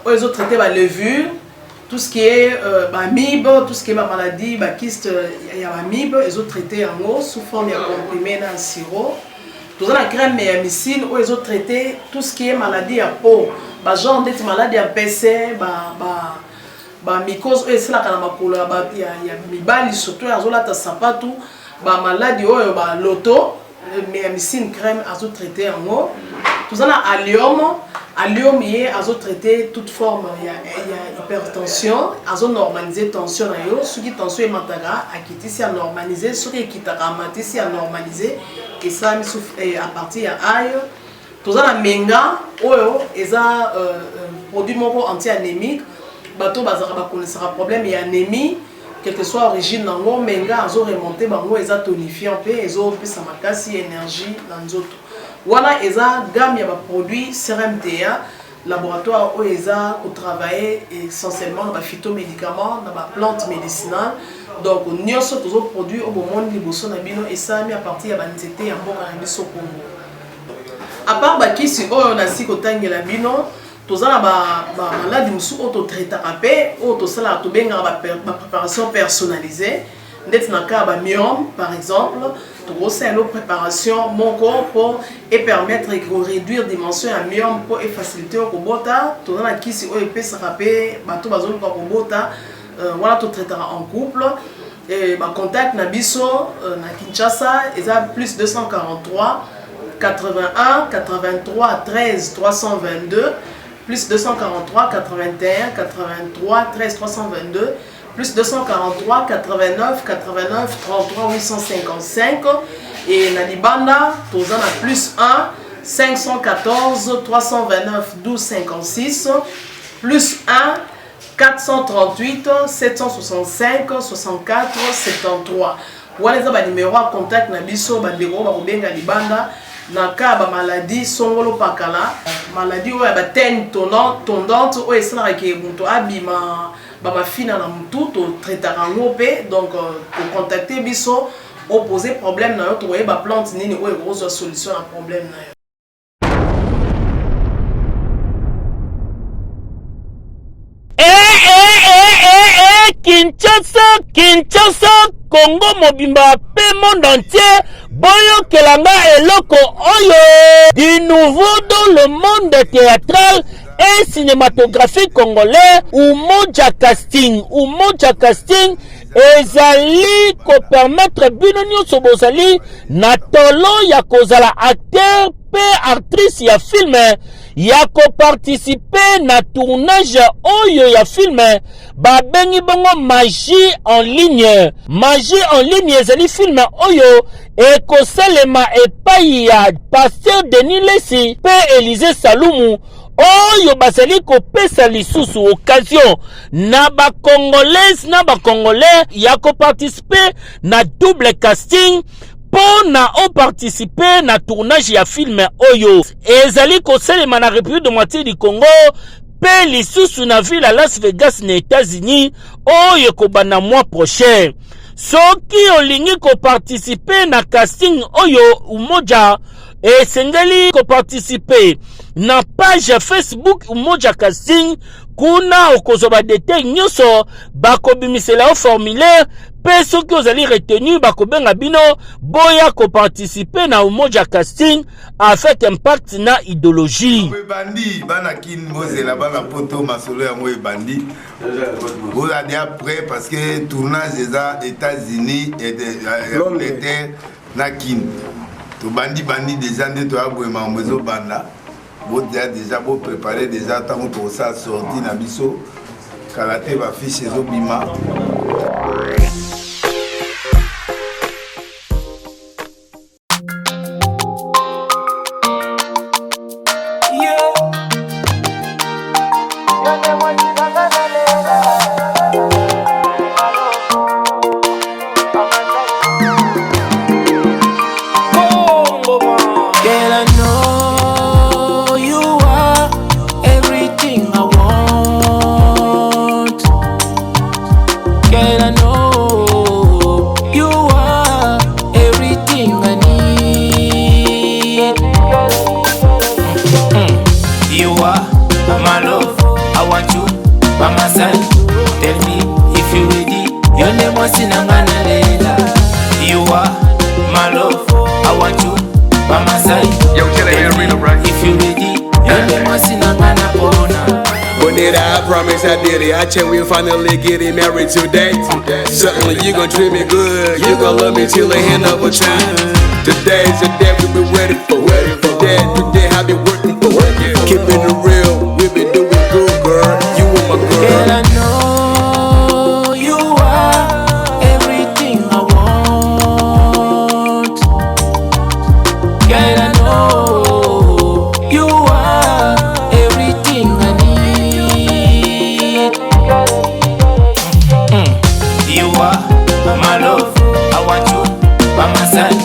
oyo ezo traiter ba levure, tout ce qui est ba amibe, tout ce qui est ba maladie, ba kyste ya ba amibe ezo traiter yango sous forme ya comprimé na sirop. Toza na crème meyamicine oyo ezo traiter tout ce qui est maladie ya peau, ba genre ndeti maladie ya mpese, ba mycose oyo esalaka na makolo ya ba, ya, ya mibali surtout azolata sapatu, ba maladie oyo ba loto. Meyamicine crème azo traiter yango. Toza na allium, allium ye azo traiter toute forme ya hypertension, azo normaliser tension na yo. Soki tension emataka akitisi a normaliser, soki ekitaka amatisi a normaliser, esalami à partir ya ail. Toza na menga oyo eza produit moko anti-anémique, bato bazalaka bakonesaka problème ya anémie quelle que soit origine nango, menga azo remonter bango, eza tonifiant pe ezo pesa makasi énergie na nzoto. Wana eza gamme ya ba produits CRMTA laboratoire oyo eza ko travailler essentiellement na ba phytomédicaments, na ba plantes médicinales. Donc nyonso tozo produit oyo bomoni liboso na bino esalami à partir ya ba nzete ya mboka na biso Congo. À part ba kisi oyo nasi kotangela bino, toza na ba maladi mosusu oyo totraitaka mpe oyo tosalaka, tobengaka ba préparation personnalisée, ndeti na cas ya ba myome par exemple, tokosala elo préparation moko mpo e permettre ko réduire dimension ya myome mpo e faciliter oyo kobota. Toza na kisi oyo epesaka mpe bato bazoluka kobota, wana totraitaka en couple. Et ba contact na biso na Kinshasa eza plus 243 81 83 13 322, plus 243 81 83 13 322, plus 243 89 89 33 855. Et na libanda toza na plus 1 514 329 12 56, plus 1 438 765 64 73. Wana eza ba numéro ya contact na biso, bandeko oyo bakobenga libanda na cas ya ba maladie songolo pakala, maladie oyo ya ba teigne tondante oyo esalaka ke moto abima ba mafina na mutu, totraitaka yango mpe. Donc kocontacte biso, opose problème na yo, tokoyeba plante nini oyo ekozwa solution na problème na yo. Kinshasa, Kinshasa, Congo mobimba pe monde entier, boyokela nga eloko oyo du nouveau dans le monde théâtral et cinématographique congolais. Umoja Casting, Umoja Casting ezali kopermettre bino nyonso bozali na tolo ya kozala acteur pe actrice ya film ya koparticipe na tournage oyo ya film babengi bongo Magie en ligne. Magie en ligne ezali film oyo ekosalema epai ya Pasteur Denis Lessi pe Elysée Salumu, oyo bazali kopesa lisusu occasion na ba Congolaises na ba Congolais ya koparticipe na double casting mpo na oparticipe na tournage ya film oyo ezali kosalema na République démocratique du Congo pe lisusu na ville ya Las Vegas na États-Unis oyo ekobanda mois prochain. Soki olingi koparticipe na casting oyo Umoja, esengeli koparticipe na page ya Facebook Umoja Casting. Kuna okozwa ba detail nyonso, bakobimisela yo formulaire pe soki ozali retenu bakobenga bino boya koparticipe na Umoja Casting avec impact na idéologie. Ebandi bana kin bozela, bana poto masolo yango ebandi, boza déjà prêt parce que tournage eza États-Unis et Angleterre na Kin. Tobandi bandi deja nde toya boye makambo ezobanda. Boya deja boprépare deja ntango tokosala sortie na biso kala te bafiche ezobima. Girl, I know you are everything I want. Girl, I know you are everything I need. You are my love, I want you by my side. Tell me if you ready. Your name was in Lela. You are my love, I want you by my side. Yo, Tell me if you ready. Your name was in Pona. Bonita, I promise I did it. I check we finally getting married today. Suddenly you gon' treat me good. You gon' love me till the end of a time. Today's the day we been waiting for. Today, today I been working for. Keeping it real, we been doing good, girl. You are my girl. Girl, I know you are everything I want. Girl, I know you are everything I need. You are my love, I want you by my side.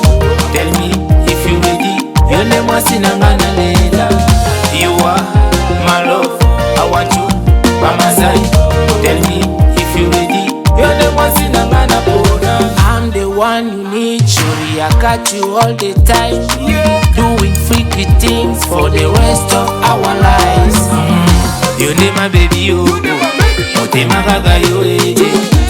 Tell me if you ready. Your name was in Lela. You are my love, I want you by my side. Tell me if you ready. Your name was in Pona. I'm the one you need, shorty. I got you all the time. Doing freaky things for the rest of our lives. You name my baby, you. Motema kaka yo, eh, eh.